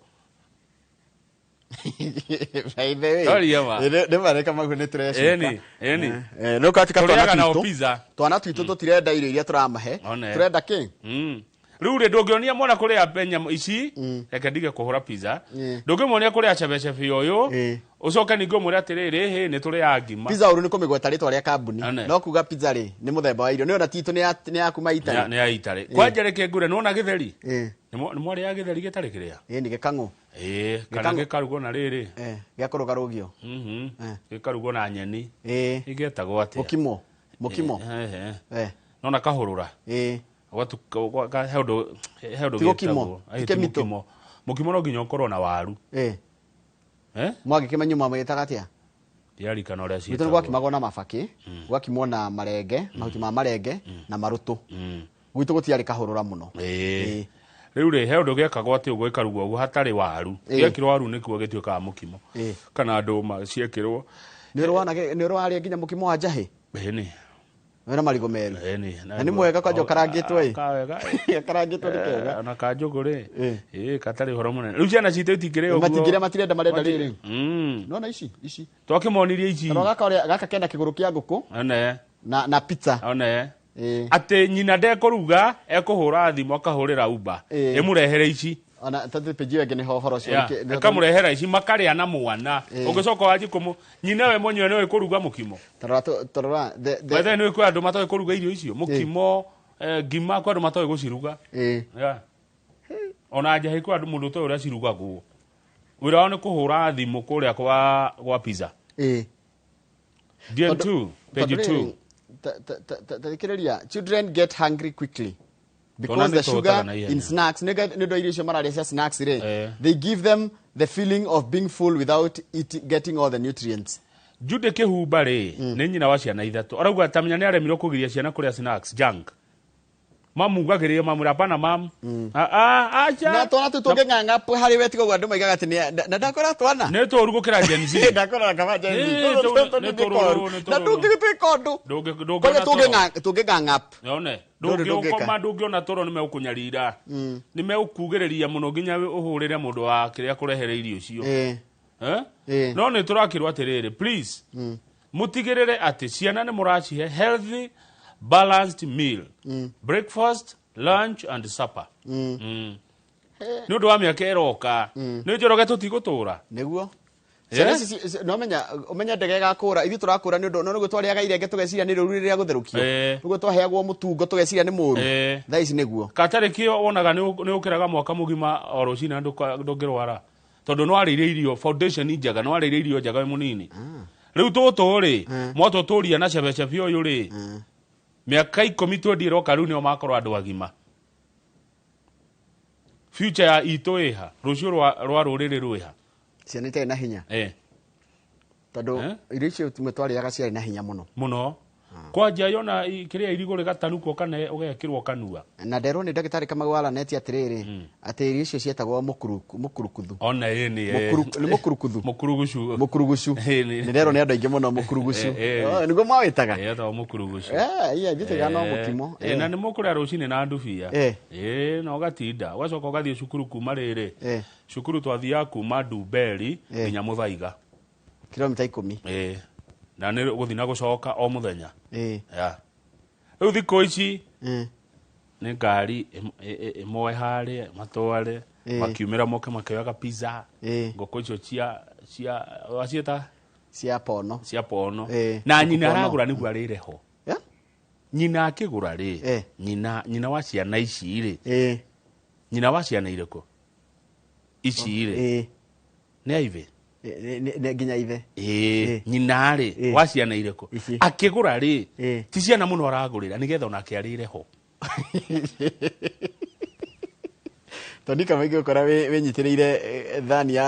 By the way. Toria ma. Nĩ mareka maguo nĩ tũrecuka. Ĩni, ĩni. No katika twana Tũrĩaga nao twitũ. pizza. Twana twitũ tũtirenda irio iria tũramahe. One. Tũrenda kĩ? Rĩu rĩ, ndũngĩonia mwana kũrĩa nyama ici, reke ndige kũhũra pizza. Ndũngĩmuonia kũrĩa cebecebe ũyũ, ũcoke ningĩ ũmwĩre atĩrĩrĩ, hĩ, nĩ tũrĩaga ngima. Pizza ũru nĩ kũmĩgweta rĩtwa rĩa kambuni. One. No kuga pizza rĩ nĩ mũthemba wa irio. Nĩ ona titũ nĩ ya kuma Italy. Nĩ ya Italy. Kwanja reke ngũre, nĩwona gĩtheri? Ĩ. Nĩ mwarĩaga gĩtheri gĩtarĩ kĩrĩa? Ĩ, nĩ gĩkang'ũ. Ĩ, kana Gĩkang'ũ. gĩkarugwo na rĩrĩ. Gĩa kũrũgarũgio. Gĩkarugwo na nyeni. Ĩ. Gĩgetagwo atĩa? Mũkimo. Mũkimo. Nona kahũrũra. Ĩ. He ũndũ Ti gũkimwo, gĩtagwo. ti Ĩ, ti kĩmitũ. mũkimo. Mũkimo no nginya ũkorwo na waru. Ĩ. Eh? Mwagĩkĩmenya mwamwĩtaga atĩa? Ndiarikana ũrĩa Gwitũ nĩ ciĩtagwo. gwakimagwo na mabakĩ, gwakimwo na marenge, mahuti ma marenge na marũtũ. Gwitũ gũtiarĩ kahũrũra mũno. Ĩ. Rĩu rĩ, he ũndũ gĩekagwo atĩ ũguo gĩkarugwo ũguo hatarĩ waru. Gĩekĩrwo waru nĩkuo gĩtuĩkaga mũkimo. Kana ndũma ciekĩrwo. Nĩ ũrĩ warĩa nginya mũkimo wa njahĩ? Ĩni. Wĩna marigũ meru. Ĩni. Na nĩ mwega kwanja ũkarangĩtwo ĩ. Kawega. Karangĩtwo nĩ kega. Ona kanjũgũ rĩ. Ĩ, gatarĩ ũhoro mũnene. Rĩu ciana citũ itingĩrĩa ũguo. Matingĩrĩa, matirenda, marenda rĩrĩ. Nĩwona ici ici. Twakĩmonirie ici. Tarora gaka ũrĩa gaka kena kĩgũrũ kĩa ngũkũ One. na pizza. One. Ĩ. Atĩ nyina ndekũruga, ekũhũra thimũ akahũrĩra Uber. Ĩ. Ĩmũrehere ici. Ona tondũ page ĩyo ĩngĩ nĩho ũhoro ũcio. Ĩkamũrehera ici makarĩa na mwana. Ũngĩcoka wanjie kũmũ nyina we mwenyewe nĩwe kũruga mũkimo. Tarora tarora the By the way, nĩũĩ kwĩ andũ matoĩ kũruga irio icio, mũkimo, ngima, kwĩ andũ matoĩ gũciruga. Ĩ. Ona njahĩ kwĩ andũ mũndũ ũtoĩ ũrĩa cirugagwo. Wĩra wao nĩ kũhũra thimũ kũrĩa kwa pizza. Ĩ. DN2, page Tondũ 2. rĩrĩ, ta thikĩrĩria, children get hungry quickly because Twana the nĩ sugar tũhũtaga na ihenya. in snacks, nĩ ũndũ wa irio icio mararĩa cia snacks rĩ, they give them the feeling of being full without eating, getting all the nutrients. Jude Kĩhumba rĩ, nĩ nyina wa ciana ithatũ, arauga tamenya nĩ aremirwo kũgiria ciana kũrĩa snacks junk. Mamugagĩrĩria, mamwĩra hapana mam. Acha. Na twana tũu tũngĩng'ang'a harĩ we tiga ũguo andũ maigaga atĩ na ndakora twana. Nĩ tũru gũkĩra Gen Z. Ndakora kama Gen Z. Ĩ, Tũtũ tũu nĩ nĩ tũrũrũ, tũkoru. nĩ Na tũrũrũ. ndũngĩgĩtuĩka ũndũ. Ndũngĩona Kwanja toro. tũngĩng'ang'a. One, Ndũrĩ ndũngĩũkoma, ndũngĩka. ndũngĩona toro, nĩ megũkũnyarira, nĩ megũkugĩrĩria mũno nginya ũhũrĩre mũndũ wa kĩrĩa kũrehere irio icio. Ĩ. Eh? Ĩ. No nĩ tũrakĩrwo atĩrĩrĩ, please mũtigĩrĩre atĩ ciana nĩ mũracihe healthy balanced meal, breakfast, lunch and supper. Nĩ ũndũ wa mĩaka ĩroka, nĩ Njoroge, tũtigũtũra. Nĩguo. Ciana ici no menya ũmenye ndege ĩgakũra, ithuĩ tũrakũra nĩ ũndũ no nĩguo twarĩaga irenge tũgeciria nĩ rũru rĩrĩa gũtherũkio, nĩguo twaheagwo mũtungo tũgeciria nĩ mũru. Thaa ici nĩguo. Katarĩ kĩo wonaga nĩ ũkĩraga mwaka mũgima o rũcinĩ na ndũngĩrwara tondũ nĩ warĩire irio foundation njega, nĩ warĩire irio njega wĩ mũnini. Rĩu tũtũ rĩ, mwatũtũria na cebecebi ũyũ rĩ, mĩaka 10 twendi ĩroka, rĩu nĩo makorwo andũ agima. Future ya itũ ĩha? Rũciũ rwa rũrĩrĩ rwĩha? Ciana itarĩ na hinya. Tondũ irio icio imwe twarĩaga ciarĩ na hinya mũno. Mũno. Kwanja yona kĩrĩa irigũ rĩgatanukwo kana ũgekĩrwo kanua. Na nderwo nĩ ndagĩtarĩ Kamau wa Laneti atĩrĩrĩ, atĩ irio icio cietagwo mũkurukuthu. Ona ĩni. Nĩ mũkurukuthu. Mũkurugucu. Mũkurugucu. Ĩni. Nĩ nderwo nĩ andũ aingĩ mũno mũkurugucu. Eh, eh. Oh, nĩguo mwawĩtaga. Ĩtagwo mũkurugucu. Iya njĩtĩga no mũkimo. Na nĩ mũkũrĩa rũcinĩ na ndubia. Na ũgatinda ũgacoka ũgathiĩ cukuru kuma rĩrĩ. Cukuru twathiaga kuma Ndumberi nginya Mũthaiga. Kilomita 10. Na nĩ gũthiĩ na gũcoka o mũthenya. Ya. Rĩu thikũ ici nĩ ngari ĩmoe harĩa matware, makiumĩra moke makĩoyaga pizza, ngũkũ icio cia waciĩta Cia pono. Cia pono. Na nyina pono. Aragũra nĩguo arĩre ho. Nyina akĩgũra rĩ, nyina wa ciana ici rĩ, nyina wa ciana irĩkũ ici rĩ, nĩ aibe. Nĩ nginya ithe. Ĩĩ, nyina rĩ wa ciana irĩkũ Ici. akĩgũra rĩ, ti ciana mũno aragũrĩra nĩgetha onake arĩre ho. Tondũ kama ingĩgũkora wĩnyitĩrĩire thani ya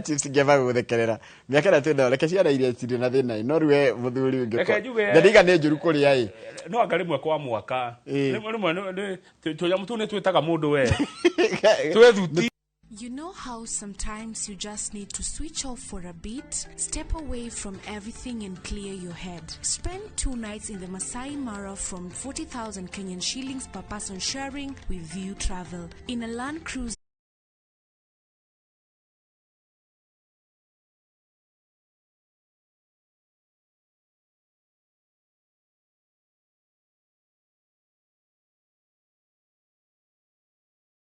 chips ngĩamba gũgũthekerera. Mĩaka ĩrĩa twĩnayo, reke ciana iria cirĩ na thĩna ĩ, no rĩu we mũthuri. Reke njuge- Na ndiga nĩ njũru kũrĩa ĩ. No anga rĩmwe kwa mwaka. Rĩmwe rĩmwe tũnyamũ tũu nĩ twĩtaga mũndũ we twĩthuti. You know how sometimes you just need to switch off for a bit, step away from everything and clear your head. Spend 2 nights in the Masai Mara from 40,000 Kenyan shillings per person sharing with View Travel. In a Land Cruiser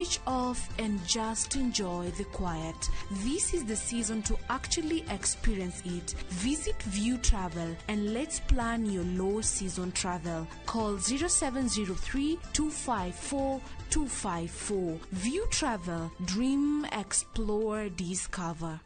switch off and just enjoy the quiet. This is the season to actually experience it. Visit View Travel and let's plan your low season travel. Call 0703 254 254. View Travel, dream, explore, discover.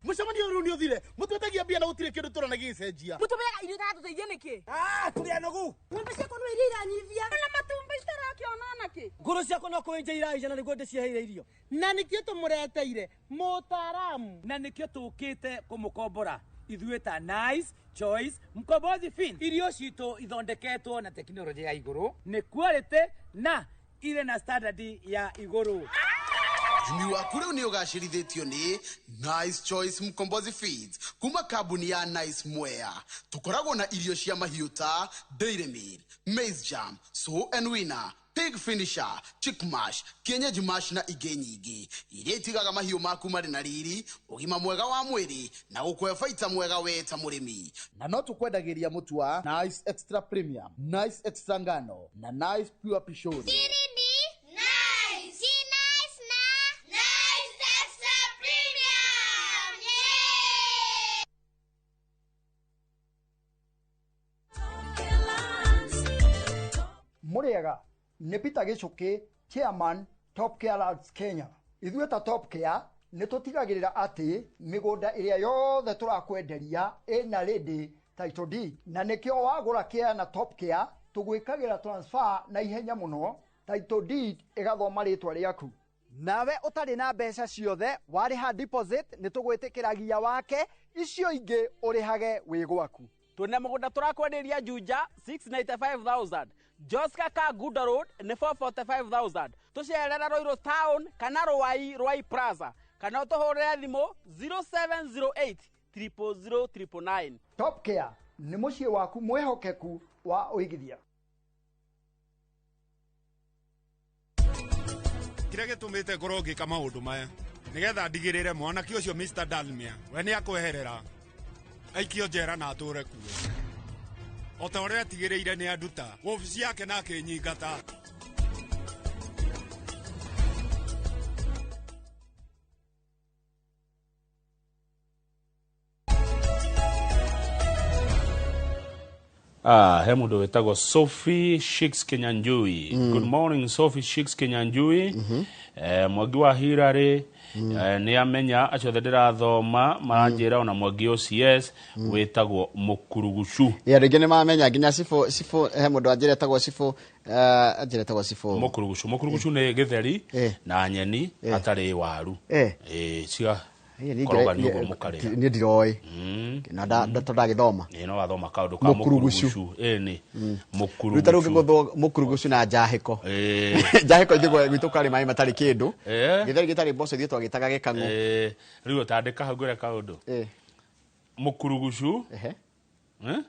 Mũcemanio rĩu nĩ ũthire, mũtwetagia mbia na gũtirĩ kĩndũ tũrona gĩgĩcenjia. Mũtũmĩaga irio itatũteithia nĩkĩ? Ah, tũrĩ anogu. Ng'ombe ciakwa no iria iranyivia na matumbĩ citarakĩona nakĩ. Ngũrũ ciakwa no kũwenja iraija na nĩguo ndĩciheire irio. Na nĩkĩo tũmũreteire mũtaaramu. Na nĩkĩo tũkĩte kũmũkombora ithuĩ ta Nice Choice Mkombozi Feed. Irio citũ ithondeketwo na tekinoronjĩ ya igũrũ, nĩ quality na irĩ na standard ya igũrũ. Ũrĩmi waku rĩu nĩ ũgacĩrithĩtio nĩ Nice Choice Mkombozi Feeds kuma kambuni ya Nice Mwea. Tũkoragwo na irio cia mahiũ ta Dairy Meal, Maize Jam, Sow and Winner, Pig Finisher, Chick Mash, Kienyeji Mash na ingĩ nyingĩ iria itigaga mahiũ maku marĩ na riri, ũgima mwega wa mwĩrĩ na gũkũhe baita mwega we ta mũrĩmi. Na no tũkwendagĩria mũtu wa Nice Extra Premium, Nice Extra Ngano na Nice Pure Pishori. Siri ni nice. Si nice na Nice Extra Premium. Yeah! Mũrĩega, nĩ Peter Gĩcũkĩ, chairman Top Care Lands Kenya. Ithuĩ ta Top Care nĩ tũtigagĩrĩra atĩ mĩgũnda ĩrĩa yothe tũrakwenderia ĩna ready title deed, na nĩkĩo wagũra care na Top Care tũgwĩkagĩra transfer na ihenya mũno, title deed ĩgathoma rĩtwa rĩaku. Nawe ũtarĩ na mbeca ciothe, warĩha deposit nĩ tũgwĩtĩkĩragia wake, icio ingĩ ũrĩhage wĩ gwaku. Twĩna mũgũnda tũrakwenderia Juja 695,000, Joska Kangundo Road nĩ 445,000. Tũcerere Ruiru Town kana Rwai, Rwai Plaza, kana ũtũhũrĩre thimũ 0708 000 999. Top Care nĩ mũciĩ waku mwĩhokeku wa ũigithia. Kĩrĩa gĩtũmĩte ngorwo ngĩka maũndũ maya nĩgetha ndigĩrĩre mwanake ũcio Mr. Dalmia we nĩ akweherera aikio njera na atũre kuo o ta ũrĩa atigĩrĩire nĩ anduta wobici yake na akĩnyingata. Ah, he mũndũ wĩtagwo Sophie Shix Kinyanjui. Good morning, Sophie Shix Kinyanjui. Mwangi wa Hillary nĩ amenya acio othe ndĩrathoma maranjĩra ona Mwangi OCS wĩtagwo Mũkurugucu. Ĩ, andũ aingĩ nĩ mamenya nginya cibũ. Cibũ, he mũndũ anjĩra etagwo cibũ, anjĩra etagwo cibũ. Mũkurugucu, mũkurugucu nĩ gĩtheri na nyeni hatarĩ waru. Cia koroga nĩ ũguo mũkarĩa. Niĩ ndiroĩ na tondũ ndagĩthoma. Ĩ, no wathoma kaũndũ ka Mũkurugucu. mũkurugucu. Ĩ, nĩ Rĩu ta rĩu mũkurugucu. ngĩgũthwo mũkurugucu na njahĩko. Njahĩko ithuĩ gwitũ karĩ maĩ matarĩ kĩndũ. Gĩtheri gĩtarĩ mboco ithuĩ twagĩtaga gĩkang'ũ. Rĩu ũtandĩka hau ngwĩre kaũndũ. Mũkurugucu. Eh?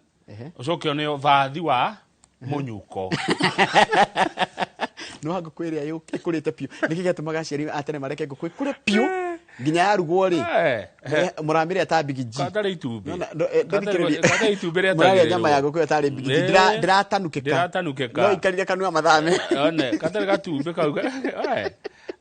Ũcoke ũneo vathi wa mũnyuko. No ngũkũ ĩrĩa ĩkũrĩte piũ, nĩkĩ gĩatũmaga aciari a tene mareke ngũkũ ĩkũre piũ nginya yarugwo rĩ, mũramĩrĩa ta bigiji? Katarĩ itumbĩ. Ndũthikĩrĩrie. Katarĩ itumbĩ rĩetagĩrĩrwo. Mũrarĩa nyama ya ngũkũ ĩyo tarĩ bigiji. Ndĩratanukĩka. Ndĩratanukĩka. No ikarire kanua mathame. One katarĩ gatumbĩ kau.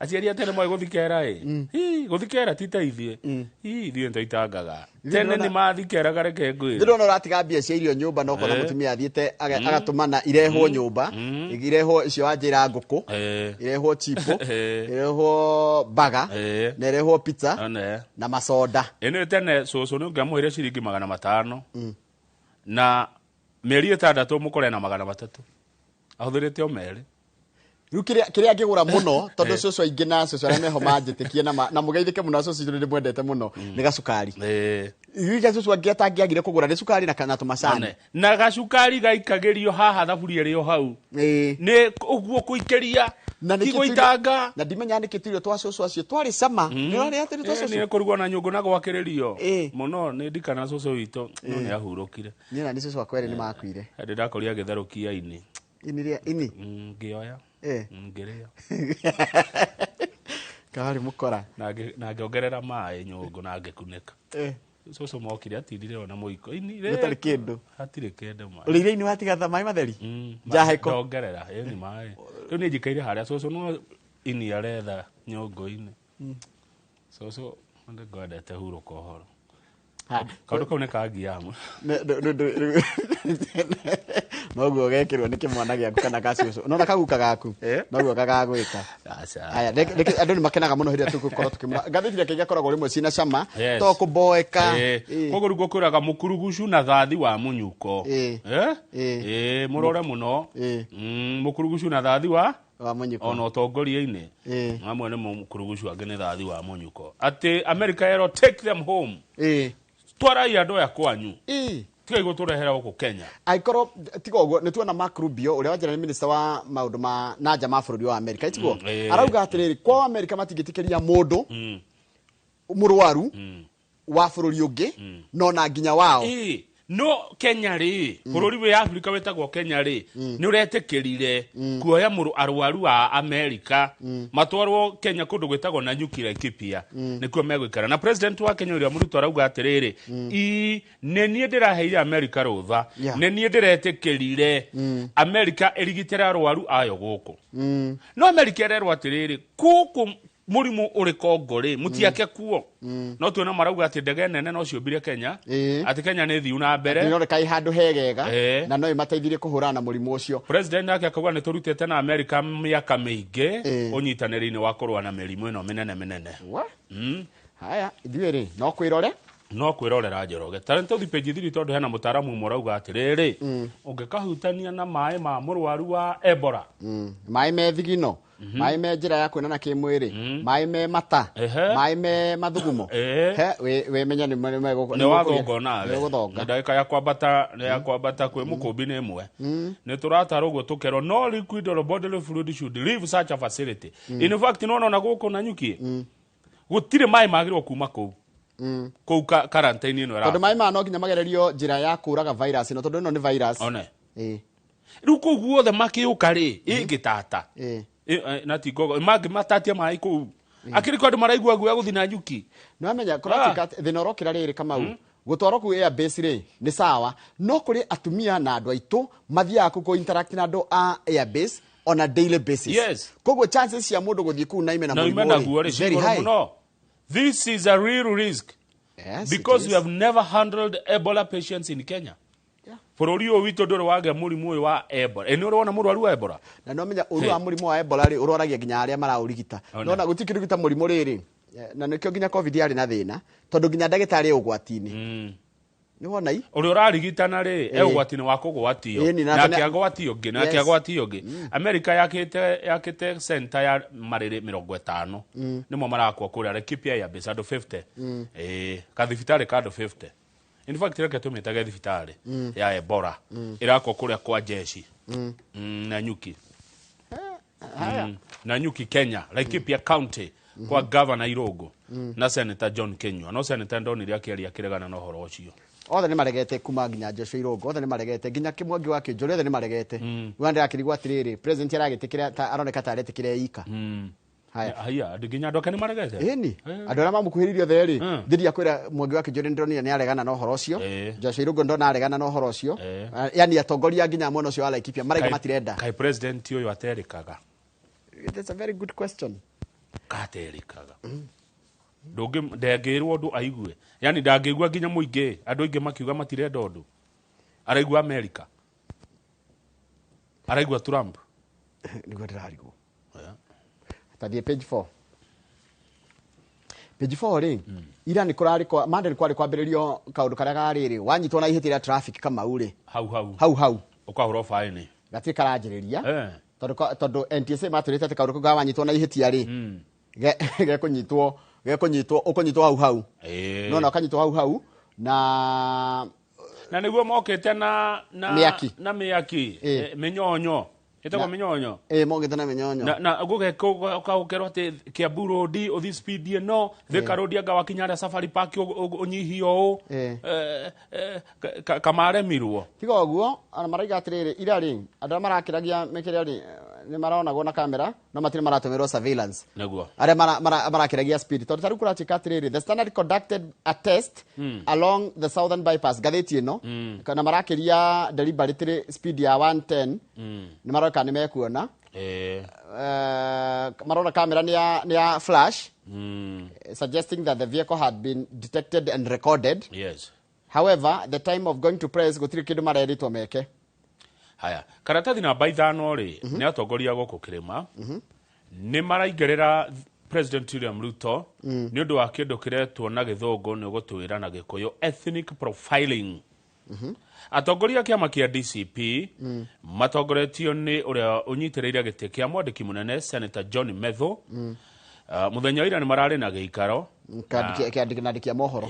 Aciari a tene moĩ gũthikera ĩ. Hi, gũthikera ti ta ithuĩ. Hi, ithuĩ nĩtwaitangaga. Tene nĩ mathikeraga, reke ngwĩre. Ndĩrona ũratiga mbia cia irio nyũmba na ũkona mũtumia athiĩte agatũmana irehwo nyũmba, irehwo icio wanjĩra ngũkũ, irehwo chipo, irehwo baga na irehwo pizza One. na masoda. Ĩnĩ tene cũcũ nĩ ũngĩamũheire ciringi 500 na mĩeri 6 mũkore na 300 ahũthĩrĩte o merĩ. Rĩu kĩrĩa ngĩgũra mũno tondũ cũcũ aingĩ na cũcũ arĩa meho manjĩtĩkie na mũgeithĩke mũno cũcũ itũ nĩndĩmwendete mũno nĩ gacukari. Rĩu cũcũ angĩ atangĩagire kũgũra nĩ cukari na tũmacani. Na gacukari gaikagĩrio haha thaburia ĩrĩ o hau. Nĩ ũguo kũikĩria. Ti gũitanga. Na ndimenya nĩkĩ tũirio twa cũcũ acio twarĩ cama. Nĩ ũrarĩa atĩrĩ twa cũcũ? Nĩ kũrugwo na nyũngũ na gwakĩrĩrio. Mũno nĩ ndikana cũcũ witũ no nĩ ahurũkire. Niĩ na nĩ cũcũ wakwa erĩ nĩ makuire. Hĩndĩ ndakorire agĩtherũkia ini. Ini rĩa ini? Ngĩoya. Ngĩrĩa. Karĩ mũkora. Na ngĩongerera maĩ nyũngũ na ngĩkunĩka. Cũcũ mokire atindire ona mũiko. Ini rĩ. Gũtarĩ kĩndũ. Hatirĩ kĩndũ maĩ. Ũrĩire ini watigatha maĩ matheri? Njahĩko. Ndongerera, ĩni maĩ. Rĩu niĩ njikaire harĩa cũcũ no ini aretha nyũngũ-inĩ. Cũcũ ngwendete hurũka ũhoro. Kaũndũ kau nĩ kangiaga mũno. Noguo gekĩrwo nĩ kĩmwana gĩaku kana ga cũcũ. Nona kaguka gaku. Noguo gagagwĩka. Aya, andũ nĩ makenaga mũno hĩndĩ ĩrĩa tũgũkorwo tũkĩmũra. Ngathĩti reke igakoragwo rĩmwe cina cama, to kũboeka. Koguo rĩu ngũkwĩraga mũkurugucu na thathi wa mũnyuko. Mũrore mũno. Mũkurugucu na thathi wa mũnyuko. Ona ũtongoria-inĩ. Amwe nĩ mũkurugucu angĩ nĩ thathi wa mũnyuko. Atĩ America yerwo take them home. Twarai andũ aya kwanyu. Tigai gũtũrehera gũkũ Kenya. Angĩkorwo tiga ũguo nĩ tuona Mark Rubio ũrĩa wanjĩra nĩ minister wa maũndũ ma na nja ma bũrũri wa America tiguo? Arauga atĩrĩrĩ kwao America matingĩtĩkĩria mũndũ mũrwaru wa bũrũri ũngĩ no na nginya wao. No Kenya rĩ, bũrũri wĩ Afrika wĩtagwo Kenya rĩ, nĩ ũretĩkĩrire kuoya arwaru a Amerika matwarwo Kenya kũndũ gwĩtagwo Nanyuki Laikipia nĩkuo megũikara. Na president wa Kenya William Ruto arauga atĩrĩrĩ, nĩ niĩ ndĩraheire Amerika rũtha, nĩ niĩ ndĩretĩkĩrire Amerika ĩrigitĩre arwaru ayo gũkũ. No Amerika ĩrerwo atĩrĩrĩ, gũkũ mũrimũ ũrĩ Kongo rĩ, mũtiake kuo. No tuona marauga atĩ ndege nene no ciũmbire Kenya, atĩ Kenya nĩ thiu na mbere. Nĩ ĩroneka ĩ handũ hegega, na no ĩmateithirie kũhũrana na mũrimũ ũcio. President nake akauga nĩ tũrutĩte na Amerika mĩaka mĩingĩ ũnyitanĩri-inĩ wa kũrũa na mĩrimũ ĩno mĩnene mĩnene. Haya, ithuĩ rĩ, no kwĩrore? No kwĩrorera Njoroge. Ta rĩu tũthiĩ page 3 tondũ hena mũtaaramu ũmwe ũrauga atĩrĩrĩ, ũngĩkahutania na maĩ ma mũrwaru wa Ebola. Maĩ me thigino. Maĩ me njĩra ya kwĩnana kĩmwĩrĩ, maĩ me mata, maĩ me mathugumo. Wĩmenye nĩ nĩ wathonga nawe. Nĩ ndagĩka ya kwambata, ya kwambata kwĩ mũkũmbi nĩ ĩmwe. Nĩ tũratarwo ũguo tũkerwo no liquid or bodily fluid should leave such a facility. In fact, nĩ wona gũkũ Nanyuki, gũtirĩ maĩ magĩrĩirwo kuma kũu. Kũu quarantine ĩno ĩra. Tondũ maĩ maya no nginya magererio njĩra ya kũraga virus ĩno, tondũ ĩno nĩ virus. One. Rĩu kũu guothe makĩũka rĩ, ĩngĩtata. Na ti ngogo, mangĩmatatia maĩ kũu. Akĩrĩ kwa andũ maraigua guoya gũthiĩ Nanyuki. Nĩ wamenya, kũratuĩka atĩ thĩna ũrokĩra rĩrĩ Kamau, gũtwarwo kũu air base rĩ, nĩ sawa, no kũrĩ atumia na andũ aitũ mathiaga kũu kũ interact na andũ a air base on a daily basis. Koguo chances cia mũndũ gũthiĩ kũu na ime na mũrimũ rĩ, very high. This is a real risk. Yes, because we have never handled Ebola patients in Kenya. Bũrũri ũyũ witũ ndũrĩ wagĩa mũrimũ ũyũ wa Ebola. Nĩ ũrona mũrwaru wa Ebola? Na no menya ũru wa mũrimũ wa Ebola rĩ, ũrwaragia nginya arĩa maraũrigita. Nona gũtirĩ kĩndũ gĩta mũrimũ rĩrĩ. Na nĩkĩo nginya COVID yarĩ na thĩna, tondũ nginya ndagĩtarĩ e ũgwati-inĩ. Nĩ wona i? Ũrĩa ũrarigitana rĩ, e ũgwati-inĩ wa kũgwatio. Nake agwatio ũngĩ, nake agwatio ũngĩ. America yakĩte center ya marĩrĩ 50. Nĩmo marakwo kũrĩa Laikipia ya base andũ 50. Kathibitarĩ ka andũ 50. In fact, reke tũmĩtage thibitarĩ ya Ebola. Ĩrakwo kũrĩa kwa jeshi. Nanyuki. Nanyuki Kenya, Laikipia County kwa Governor Irũngũ na Senator John Kinyua. No Senator ndonire akĩaria akĩregana na ũhoro ũcio. Othe nĩ maregete kuma nginya Joshua Irũngũ, othe nĩ maregete nginya Kĩmwangi wa Kĩnjũri, othe nĩ maregete. Rĩu ndĩrakĩrigwo atĩrĩrĩ, president aragĩtĩkĩra ta aroneka ta aretĩkĩra ika. Haya. Haya, nginya andũ ake nĩ maregete? Ĩni. Andũ arĩa mamũkuhĩrĩirie othe rĩ, thiria kwĩra Mwangi wa Kĩnjũri ndĩronire nĩ aregana na ũhoro ũcio. Joshua Irũngũ ndona aregana na ũhoro ũcio. Yani atongoria nginya mwena ũcio wa Laikipia maraiga matirenda. Kaĩ president ũyũ aterĩkaga? That's a very good question. Katerĩkaga. Ndangĩrwo ũndũ aigue. Yani ndangĩigua nginya mũingĩ, andũ aingĩ makiuga matirenda ũndũ. Araigua America. Araigua Trump. Nĩguo ndĩrarigwo. Tathiĩ page 4. Page 4 rĩ, ira nĩ kũrarĩ kwa Monday nĩ kwarĩ kwambĩrĩrio kaũndũ karĩa ga rĩrĩ, wanyitwo na ihĩtia rĩa traffic Kamau rĩ. Hau hau. Hau hau. Ũkahũrwo faini. Gatirĩ karanjĩrĩria. Tondũ NTSA matwĩrĩte atĩ kaũndũ kau gawanyitwo na ihĩtia rĩ, gekũnyitwo ũkũnyitwo hau hau. No na ũkanyitwo hau hau na na nĩguo mokĩte na mĩaki. Na mĩaki, mĩnyonyo. Ĩtagwo mĩnyonyo. Mokĩte na mĩnyonyo. Na gũkerwo atĩ Kiambu Road ũthiĩ speed ĩno, Thika Road anga wakinya harĩa Safari Park ũnyihie ũũ. Kamaremirwo. Tiga ũguo, ona marauga atĩrĩrĩ, ira rĩ, andũ arĩa marakĩragia mĩkĩra rĩ, nĩ maronagwo na kamera, no matirĩ maratũmĩrwo surveillance. Nĩguo. Arĩa marakĩragia speed. Tondũ ta rĩu kũratuĩka atĩrĩrĩ, the standard conducted a test along the southern bypass, ngathĩti ĩno, na marakĩria deliberately speed ya 110, nĩ maroka nĩ mekuona. Marona kamera nĩ ya flash, suggesting that the vehicle had been detected and recorded. Yes. However, the time of going to press gũtirĩ kĩndũ marerĩtwo meke. Haya, karatathi namba 5 rĩ, nĩ atongoria gũkũ kĩrĩma, nĩ maraingĩrĩra President William Ruto nĩ ũndũ wa kĩndũ kĩretwo na gĩthũngũ nĩ ũgũtwĩra na gĩkũyũ ethnic profiling. Atongoria a kĩama kĩa DCP matongoretio nĩ ũrĩa ũnyitĩrĩire gĩtĩ kĩa mwandĩki mũnene Senator John Methu. Mũthenya wa ira nĩ mararĩ na gĩikaro kĩandĩki mohoro.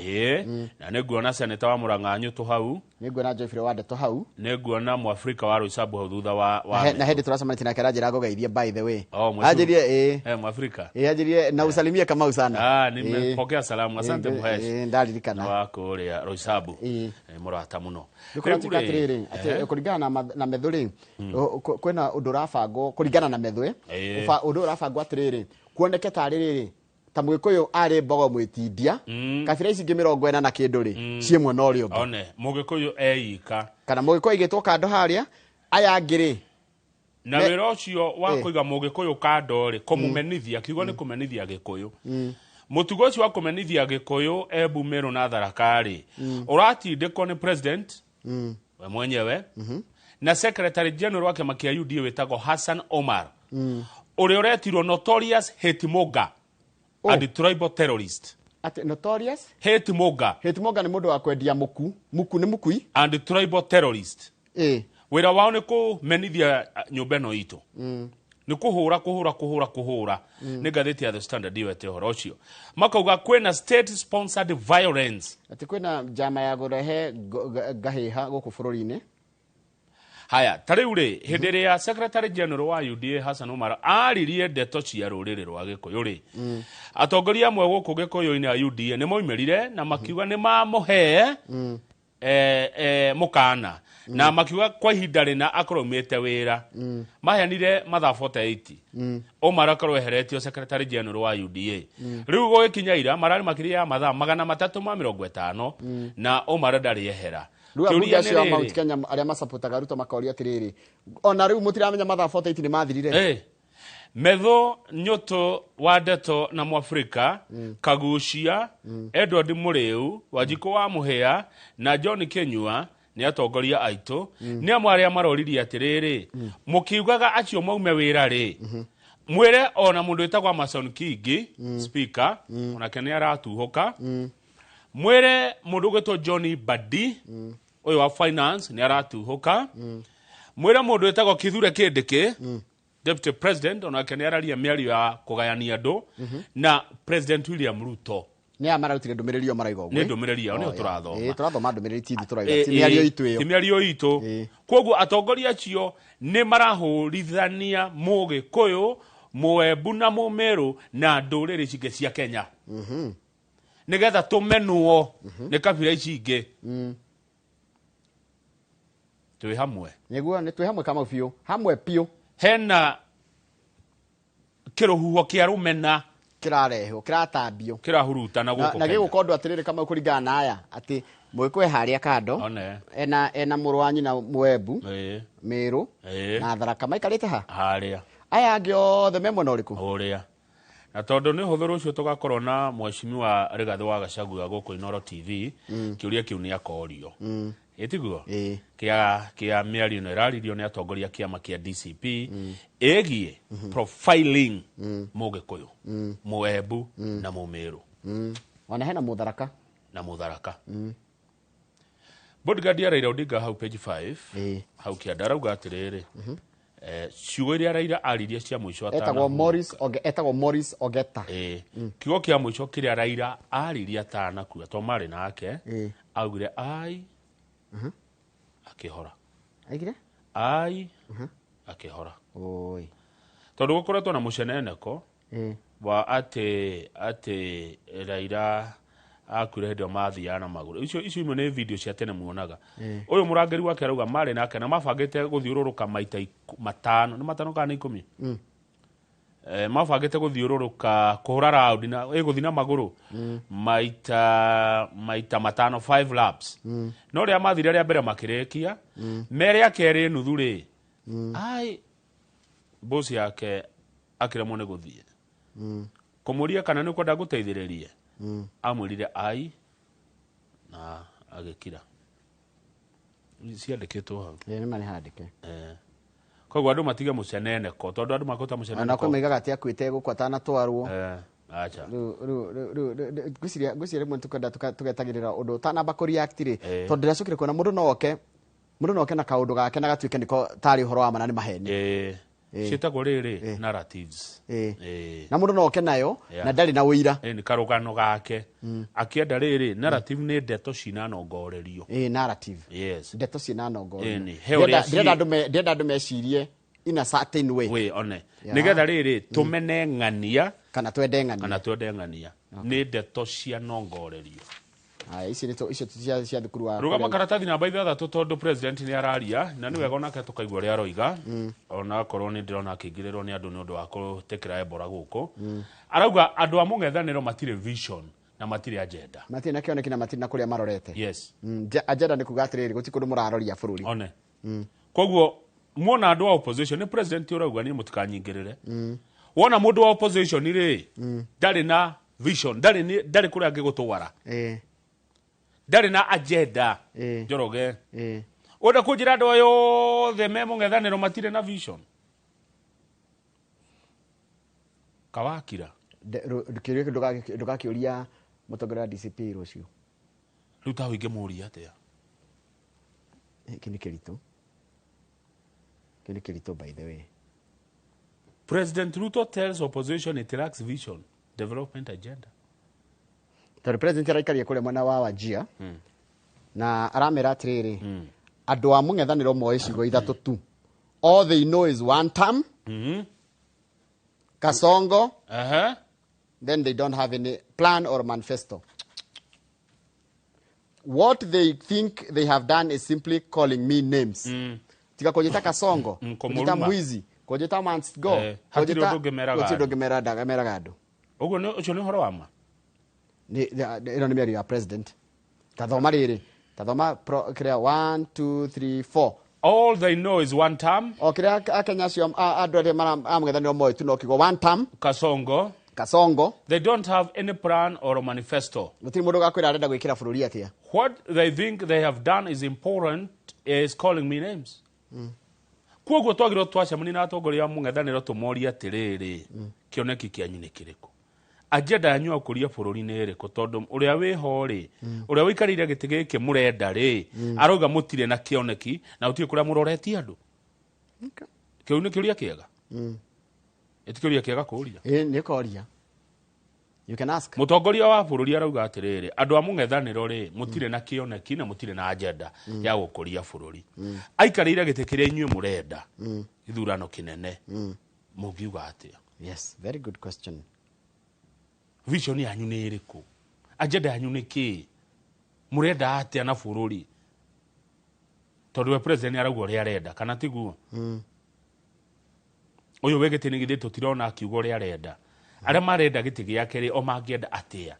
Na nĩ nguona Senator wa Murang'a Nyũtũ hau, nĩ nguona Geoffrey wa Ndeto hau, nĩ nguona Mwafrika wa Roysambu hau thutha wa na hĩndĩ tũracemanĩtie nake aranjĩra ngũgeithie, by the way. Anjĩrie Mwafrika. Anjĩrie na usalimie Kamau sana. Nimepokea salamu, asante Mhesh. Ndaririkana. Wa kũrĩa Roysambu. Mũrata mũno. Nĩkũratuĩka atĩrĩrĩ, atĩ kũringana na Methu rĩ, kwĩna ũndũ ũrabangwo kũringana na Methu, ũndũ ũrabangwo atĩrĩrĩ, kuoneke tarĩ rĩrĩ, ta Mũgĩkũyũ arĩ mbogo mwĩtindia, kabira ici ingĩ 40 na kĩndũ rĩ, ciĩ mwena ũrĩa ũngĩ. One, Mũgĩkũyũ eika. Kana Mũgĩkũyũ aigĩtwo kando harĩa, aya angĩ rĩ. Na wĩra ũcio wa kũiga Mũgĩkũyũ kando rĩ, kũmũmenithia, kiugo nĩ kũmenithia Gĩkũyũ. Mũtugo ũcio wa kũmenithia Gĩkũyũ, Embu, Meru na Tharaka rĩ, ũratindĩkwo nĩ president we mwenyewe na secretary general wa kĩama kĩa UDA wĩtagwo Hassan Omar, ũrĩa ũretirwo notorious hate monger and tribal terrorist. Ati notorious hate monger. Hate monger nĩ mũndũ wa kwendia muku. Muku nĩ mukui. And tribal terrorist. Wĩra wao nĩ kũmenithia nyũmba ĩno itũ. Nĩ kũhũra kũhũra kũhũra kũhũra. Nĩ ngathĩti ya The Standard yoete ũhoro ũcio. Makauga kwĩna state sponsored violence. Ati kwĩna njama ya kũrehe ngahĩha gũkũ bũrũri-inĩ. Haya, ta rĩu rĩ, hĩndĩ ĩrĩa Secretary General wa UDA Hassan Omar aririe ndeto cia rũrĩrĩ rwa Gĩkũyũ rĩ, atongoria amwe gũkũ Gĩkũyũ-inĩ a UDA nĩ moimĩrire na makiuga nĩ mamũhe mũkana, na makiuga kwa ihinda rĩna akorwo aumĩte wĩra. Maheanire mathaa 48. Omar akorwo eheretio Secretary General wa UDA. Rĩu gũgĩkinya ira mararĩ makĩria ya mathaa 350 na Omar ndarĩ ehera. Rĩu ambunge acio a Mount Kenya arĩa macapotaga Ruto makoria atĩrĩrĩ, ona rĩu mũtiramenya mathaa 48 nĩ mathirire. Methu, Nyũtũ wa Ndeto na Mwafrika, Kagucia, Edward Mũrĩu, Wanjikũ wa Mũhĩa na John Kĩnyua nĩ atongoria aitũ. Nĩ amwe arĩa maroririe atĩrĩrĩ, mũkiugaga acio maume wĩra rĩ, mwĩre ona mũndũ wĩtagwo Amason Kingi, speaker, onake nĩ aratuhũka. Mwĩre mũndũ ũgwĩtwo John Badi, ũyũ wa finance, nĩ aratuhũka. Mwĩre mũndũ wĩtagwo Kithure Kindiki, deputy president, onake nĩ araria mĩario ya kũgayania andũ, na President William Ruto. Nĩ aya mararutire ndũmĩrĩri ĩyo marauga ũguo. Nĩ ndũmĩrĩri yao, nĩyo tũrathoma. Tũrathoma ndũmĩrĩri ti ithuĩ tũrauga, ti mĩario itũ ĩyo. Ti mĩario itũ. Kwoguo atongoria acio nĩ marahũrithania Mũgĩkũyũ, Mũembu na Mũmeru na ndũrĩrĩ ici ingĩ cia Kenya. Nĩgetha tũmenwo nĩ kabira ici ingĩ. Twĩ hamwe. Nĩguo, nĩ twĩ hamwe Kamau biũ. Hamwe biũ. Hena kĩrũhuho kĩa rũmena kĩrarehwo, kĩratambio, kĩrahurutana gũkũ Na Kenya. gĩgũka ũndũ atĩrĩrĩ Kamau kũringana na aya atĩ Mũgĩkũyũ harĩa kando, ena mũrũ wa nyina Mũembu, Mĩrũ, na Tharaka maikarĩte ha? Harĩa. Aya angĩ othe me mwena ũrĩkũ? Ũrĩa. Na tondũ nĩ ũhũthũ rũciũ tũgakorwo na Mheshimiwa Rigathĩ wa Gachagua gũkũ Inooro TV, kĩũria kĩu nĩ akorio. Ĩtiguo? Kĩa mĩario ĩno ĩraririo nĩ atongoria kĩama kĩa DCP ĩgiĩ profiling Mũgĩkũyũ, Mũembu na Mũmĩrũ. Ona hena Mũtharaka. Na Mũtharaka. Bodyguard ya Raila Odinga hau page 5, hau kĩanda arauga atĩrĩrĩ, Ciugo iria Raila aririe cia mũico Etagwo Morris Oge, etagwo Morris Ogeta. Kiugo kĩa mũico kĩrĩa Raila aririe atanakua to marĩ nake, augire ai akĩhora. Aigire? Ai akĩhora. Oi. Tondũ gũkoretwo na mũceneneko wa atĩ Raila akuire hĩndĩ ĩyo mathiaga na magũrũ. Icio imwe nĩ video cia tene muonaga. Ũyũ mũrangĩri wake arauga marĩ nake na mabangĩte gũthiũrũrũka maita matano, nĩ matano kana nĩ 10? Mabangĩte gũthiũrũrũka kũhũra raundi na ĩgũthiĩ na magũrũ maita matano, 5 laps. No rĩrĩa mathire rĩa mbere makĩrĩkia, me rĩa kerĩ nuthu rĩ, ai boss yake akĩremwo nĩ gũthiĩ. Kũmũria kana nĩ ũkwenda ngũteithĩrĩrie, amwĩrire ai na agĩkira. Ciandĩkĩtwo hau. Nĩ ma nĩ handĩke. Koguo andũ matige mũceneneko, tondũ andũ makũta Ona mũceneneko. kwĩ moigaga atĩ akuĩte gũkũ atanatwarwo. Acha. Rĩu ngwĩciria rĩmwe tũkwenda tũgetagĩrĩra ũndũ ũtanamba kũ react rĩ, tondũ ndĩracokire kuona mũndũ no oke, mũndũ no oke na kaũndũ gake na gatuĩke nĩko tarĩ ũhoro wa ma na nĩ maheni. Ciĩtagwo rĩrĩ narratives. Na mũndũ no oke nayo na ndarĩ na ũira. Nĩ karũgano gake. Akĩenda rĩrĩ, narrative nĩ ndeto cinanongorerio. Narrative. Yes. Ndeto cinanongorerio. Nĩ. He ũrĩa Ndĩrenda andũ mecirie in a certain way. Way, one. Nĩgetha rĩrĩ, tũmene ng'ania. Kana twende ng'ania. Kana twende ng'ania. Nĩ ndeto cia nongorerio. Aya, ici nĩ icio ti cia thukuru wa Rũgama kũrĩa- karatathi namba 6 tondũ president nĩ araria na nĩ wega onake tũkaigua ũrĩa aroiga, ona akorwo nĩ ndĩrona akĩingĩrĩrwo nĩ andũ nĩ ũndũ wa gũtĩkĩra Ebola gũkũ. Arauga andũ a mũng'ethanĩro matirĩ vision na matirĩ agenda. Matirĩ na kĩoneki na matirĩ na kũrĩa marorete. Yes. Agenda nĩ kuga atĩrĩrĩ, gũtirĩ kũndũ mũraroria bũrũri. One. Koguo muona andũ a opposition, nĩ president ũrauga niĩ mũtikanyingĩrĩre. Wona mũndũ wa opposition rĩ, ndarĩ na vision, ndarĩ kũrĩa angĩgũtwara. Ndarĩ na agenda. Njoroge. Ũrenda kũnjĩra andũ aya othe me mũng'ethanĩro matirĩ na vision? Kawakira. Kĩũria kĩu ndũgakĩũria mũtongoria wa DCP rũciũ. Rĩu ta ũingĩmũria atĩa? Kĩu nĩ kĩritũ. Kĩu nĩ kĩritũ by the way. President Ruto tells opposition it lacks vision, development agenda. Tondũ president araikaria kũrĩa mwena wa Wajir na aramera atĩrĩrĩ, andũ a mũng'ethanĩro moĩ ciugo ithatũ tu. All they know is one term, Kasongo, then they don't have any plan or manifesto. What they think they have done is simply calling me names. Tiga kũnjĩta Kasongo, kũnjĩta kũmũruma. mwizi, kũnjĩta must go. Hatirĩ ũndũ ũngĩ meraga Gũtirĩ ũndũ andũ. ũngĩ meraga andũ. Ũguo ũcio nĩ ũhoro wa ma? Ĩno nĩ mĩario ya president. Tathoma rĩrĩ, tathoma kĩrĩa 1 2 3 4. All they know is one term. O kĩrĩa Akenya acio andũ arĩa amũng'ethanĩro moĩ tu no kiugo one term. Kasongo. Kasongo. They don't have any plan or manifesto. Gũtirĩ mũndũ ũgakwĩra arenda gwĩkĩra bũrũri atĩa. What they think they have done is important is calling me names. Koguo twagĩrĩirwo twacemania na atongoria a mũng'ethanĩro tũmorie atĩrĩrĩ, kĩoneki kĩanyu nĩ kĩrĩkũ? Agenda yanyu ya gũkũria bũrũri nĩ ĩrĩkũ? Tondũ ũrĩa wĩho rĩ, ũrĩa ũikarĩire gĩtĩ gĩkĩ mũrenda rĩ, arauga mũtirĩ na kĩoneki na gũtirĩ kũrĩa mũroretie andũ. Kĩu nĩ kĩũria kĩega? Ĩti kĩũria kĩega kũũria? Nĩ koria. You can ask. Mũtongoria wa bũrũri arauga atĩrĩrĩ, andũ a mũng'ethanĩro rĩ, mũtirĩ na kĩoneki na mũtirĩ na agenda ya gũkũria bũrũri. Aikarĩire gĩtĩ kĩrĩa inyuĩ mũrenda, gĩthurano kĩnene, mũngiuga atĩa? Yes, very good question. Vision yanyu nĩ ĩrĩkũ? Agenda yanyu nĩ kĩĩ? Mũrenda atĩa na bũrũri? Tondũ we president nĩ arauga ũrĩa arenda, kana tiguo? Ũyũ wĩ gĩtĩ-inĩ githĩ tũtirona akiuga ũrĩa arenda. Arĩa marenda gĩtĩ gĩake rĩ, o mangĩenda atĩa?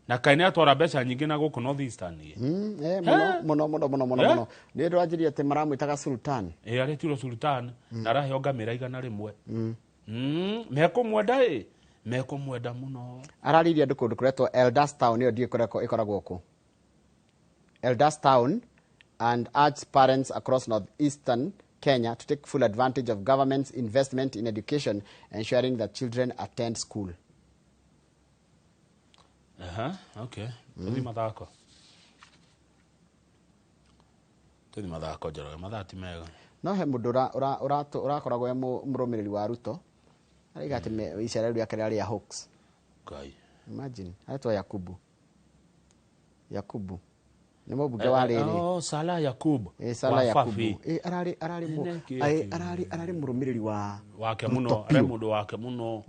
Na kaĩ nĩ atwara mbeca nyingĩ na gũkũ North Eastern ĩ? Mũno, mũno, mũno, mũno, mũno, mũno. Nĩ ndĩranjirie atĩ maramwĩtaga Sultan. Aretirwo Sultan, na araheo ngamĩra 100. Mekũmwenda ĩ? Mekũmwenda mũno. Ararĩirie andũ kũndũ kũretwo Eldas Town, ĩyo ndiũĩ kũrĩa ĩkoragwo kũ. Eldas Town and urged parents across northeastern Kenya to take full advantage of government's investment in education, ensuring that children attend school. Aha, okay. Tũthiĩ mathako. Tũthiĩ mathako, Njoroge, mathaa ti mega. No he mũndũ ũrakoragwo e mũrũmĩrĩri wa Ruto araiga atĩ icera rĩu rĩake rĩarĩ a hoax. Ngai. Imagine, aretwo Yakubu. Yakubu nĩ mũmbunge wa rĩrĩ. Oh, Salah Yakub. Salah wa Yakubu. Fafi. Ararĩ ararĩ mu Nĩkĩ ararĩ ararĩ mũrũmĩrĩri wa wake Ruto muno, biũ. arĩ mũndũ wake muno.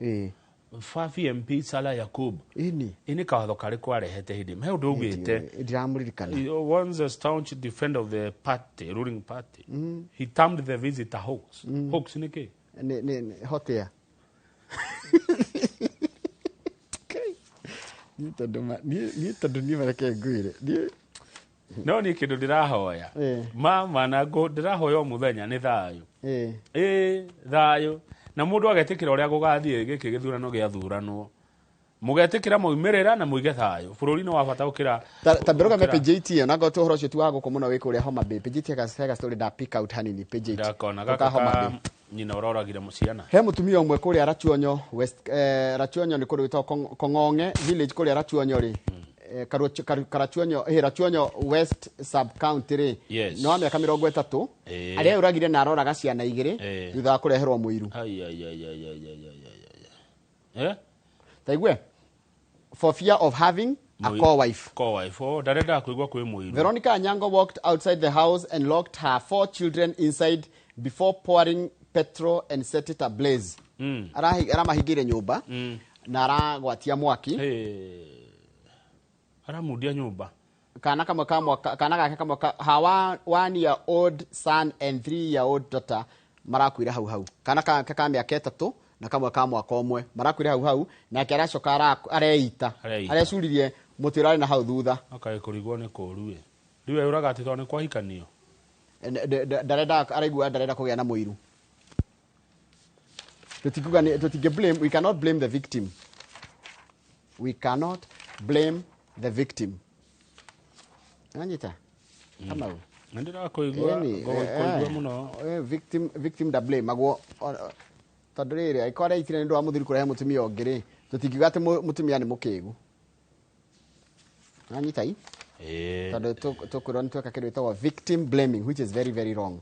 Fafi MP Salah Yakub. Ĩni. Ĩ nĩ kawatho karĩkũ arehete hĩndĩ he ũndũ augĩte. Ndiramũririkana. He once a staunch defender of the party, ruling party. He termed the visit a hoax. Hoax nĩ kĩ? Nĩ hot air. Niĩ tondũ niĩ tondũ niĩ mareke ngwĩre niĩ. No niĩ kĩndũ ndĩrahoya mama na ngũ ndĩrahoya o mũthenya nĩ thayũ. Ĩ thayũ, na mũndũ agetĩkĩra ũrĩa gũgathiĩ gĩkĩ gĩthurano gĩathuranwo, mũgetĩkĩra maumĩrĩra na mũige thayũ. Bũrũri nĩ wa bata gũkĩra Ta mbere ũgame gũkĩra- page 8 ĩyo, na ngorwo ũhoro ũcio ti wa gũkũ mũno wĩ kũrĩa Homa Bay. Page 8 hega story nda pick out hanini page 8. Ndakona Gũka gaka Homa ka Bay. nyina ũroragire mũciana. He mũtumia ũmwe kũrĩa Rachuonyo West, Rachuonyo nĩ kũndũ gwĩtagwo Kong'ong'e village kũrĩa Rachuonyo rĩ. Karachuonyo, Rachuonyo West sub county rĩ. Yes. Nĩ wa mĩaka 30. Arĩa ũragire na aroraga ciana 2 thutha wa kũreherwo mũiru. Ai, ai, ai, ai, ai, ai, ai, ai, ai. Taigue, for fear of having a co-wife. Co-wife. Oh, ndarendaga kũigua kwĩ mũiru. Veronica Anyango walked outside the house and locked her 4 children inside before pouring petrol and set it ablaze. Aramahingĩire nyũmba na aragwatia mwaki. Aramundia nyũmba. Kana kamwe ka mwaka, kana gake kamwe ka, her 1-year-old son and 3-year-old daughter marakuire hau hau. Kana ka mĩaka 3 na kamwe ka mwaka ũmwe marakuire hau hau, nake aracoka areita. Areita. Arecuririe mũtĩ ũrarĩ na hau thutha. Akae kũrigwo nĩ kũũru ĩ. Rĩu eyũraga atĩ tondũ nĩ kwahikanio. Ndarenda, araigua ndarenda kũgĩa na mũiru. Tũtingiuga nĩ, tũtingĩ blame, we cannot blame the victim. We cannot blame the victim. Nanyita? Kamau. Nĩ ndĩrakũigua, ngũkũigua mũno. Victim da blame maguo, tondũ rĩrĩ, angĩkorwo areitire nĩ ũndũ wa mũthuri kũrehe mũtumia ũngĩ rĩ, tũtingiuga atĩ mũtumia nĩ mũkĩgu. Nanyita i? Tondũ tũkwĩrwo nĩ tweka kĩndũ gĩtagwo victim blaming, which is very, very wrong.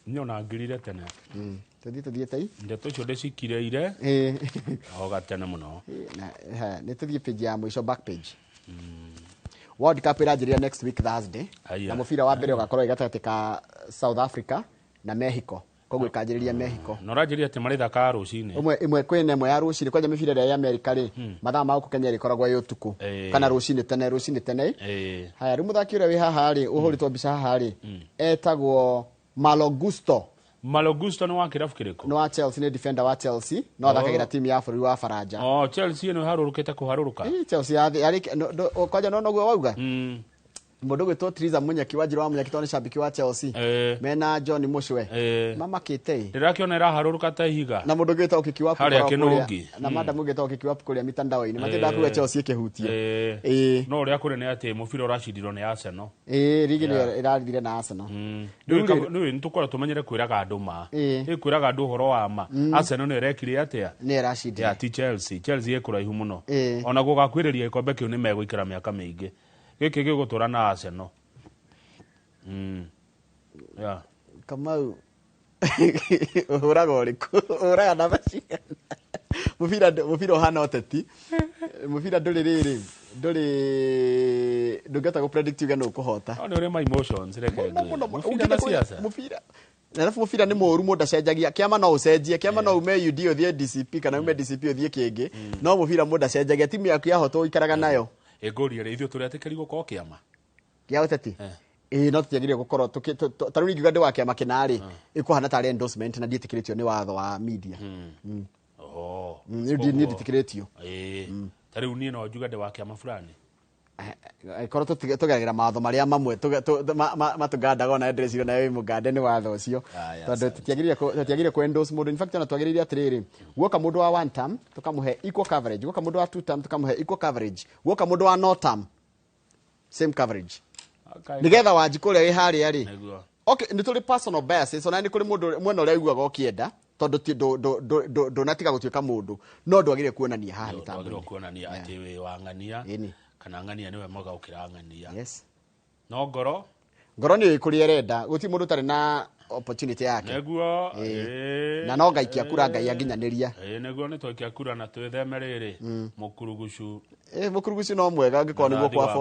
Niĩ ona ngirire tene. Tũthiĩ tũthiĩte i? Ndeto icio ndĩcikireire. O gatene mũno. Nĩ tũthiĩ page ya mũico, back page. World Cup ĩranjĩrĩria next week Thursday. Aya. Na mũbira wa mbere ũgakorwo wĩ gatagatĩ ka South Africa na Mexico. Koguo ĩkanjĩrĩria Mexico. Na ũranjĩrĩria atĩ marĩthakaga rũcinĩ. Ĩmwe, ĩmwe kwĩna ĩmwe ya rũcinĩ, kwanja mĩbira ĩrĩa ya America rĩ, mathaa ma gũkũ Kenya ĩrĩkoragwo ĩ ũtukũ. Kana rũcinĩ tene, rũcinĩ tene. Haya, rĩu mũthaki ũrĩa wĩ haha rĩ, ũhũrĩtwo mbica haha rĩ, etagwo Malo Gusto. Malo Gusto nĩ wa kĩrabu kĩrĩkũ? Nĩ wa Chelsea, nĩ defender wa Chelsea, no athakagĩra timu ya bũrũri wa Faranja. Oh, Chelsea ĩno ĩharũrũkĩte kũharũrũka. Chelsea yarĩ, no, no, kwanja no noguo wauga? Mũndũ ũgwĩtwo Triza Munyaki wa Njĩra wa Munyaki tondũ nĩ shabiki wa Chelsea. Mena John Mushwe. Mamakĩte ĩ. Ndĩrakĩona ĩraharũrũka ta ihiga. Na mũndũ ũgwĩtwo Kiki Wapu Harĩa ũkoragwo kũrĩa- Kĩnũngi. Na madam ũgwĩtwo Kiki Wapu kũrĩa mitandao-inĩ. Matiendaga kuga Chelsea ĩkĩhutia. No ũrĩa kũrĩ nĩ atĩ mũbira ũracindirwo nĩ Arsenal. Rigi nĩ ĩrathire na Arsenal. Rĩu rĩ- Rĩu nĩ tũkorwo tũmenyere kwĩraga andũ ma. Ĩ kwĩraga andũ ũhoro wa ma. Arsenal nĩ ĩrekire atĩa? Nĩ ĩracindire. Ya, ti Chelsea. Chelsea ĩ kũraihu mũno. Ona gũgakuhĩrĩria gĩkombe kĩu nĩ megũikara mĩaka mĩingĩ. Gĩkĩ gĩgũtũra na Arsenal. Yeah. Kamau, ũhũraga ũrĩkũ? Ũhũraga namba cigana? Mũbira mũbira ũhana ũteti. Mũbira ndũrĩ rĩrĩ, ndũrĩ, ndũngĩhota gũ-predict uge nũ ũkũhota. No nĩ ũrĩ ma emotions, reke Mũno, ngwĩre. mũno, mũno. Mũbira na Ũngĩenda kũrĩa siasa. mũbira. Na arabu mũbira nĩ mũũru, mũndũ acenjagia. Kĩama no ũcenjie, kĩama no ume UD ũthiĩ DCP, kana ume DCP ũthiĩ kĩngĩ. No mũbira mũndũ acenjagia, timu yaku yahotwo ũikaraga nayo. Ĩngũria rĩ, ithuĩ tũrĩ etĩkĩri gũkorwo kĩama? Kĩa ũteti? Ĩĩ, no tũtiagĩrĩire gũkorwo ta rĩu ingiuga ndĩ wa kĩama kĩna rĩ, ĩkũhana tarĩ endorsement na ndiĩtĩkĩrĩtio nĩ watho wa media. Rĩu niĩ ndiĩtĩkĩrĩtio. Ta rĩu niĩ no njuge ndĩ wa kĩama fulani. Angĩkorwo tũgeragĩra mawatho marĩa mamwe matũgandaga ona ndĩreciria nawe wĩ mũgande nĩ watho ũcio. Tondũ tũtiagĩrĩire kũ endorse mũndũ. In fact, ona twagĩrĩire atĩrĩrĩ, guoka mũndũ wa one term tũkamũhe equal coverage, guoka mũndũ wa two term tũkamũhe equal coverage, guoka mũndũ wa no term same coverage. Nĩgetha Wanjikũ ũrĩa wĩ harĩa rĩ. Nĩguo. Okay, nĩ tũrĩ personal biases, ona nĩ kũrĩ mũndũ mwena ũrĩa ũiguaga ũkĩenda, tondũ ti ndũnatiga gũtuĩka mũndũ, no ndwagĩrĩire kuonania haha mĩtambo-inĩ. Ndwagĩrĩirwo kuonania atĩ wĩ wa ng'ania, kana ng'ania nĩwe mwega gũkĩra ng'ania. Yes. No ngoro? Ngoro nĩ kũrĩa ĩrenda, gũtirĩ mũndũ ũtarĩ na opportunity yake. Nĩguo. Ĩĩ. Na no ngaikia kura Ngai anginyanĩria. Ĩĩ, nĩguo, nĩ twaikia kura na twĩtheme rĩrĩ mũkurugucu. Ĩ, mũkurugucu no mwega angĩkorwo nĩguo Thathi wa kwa.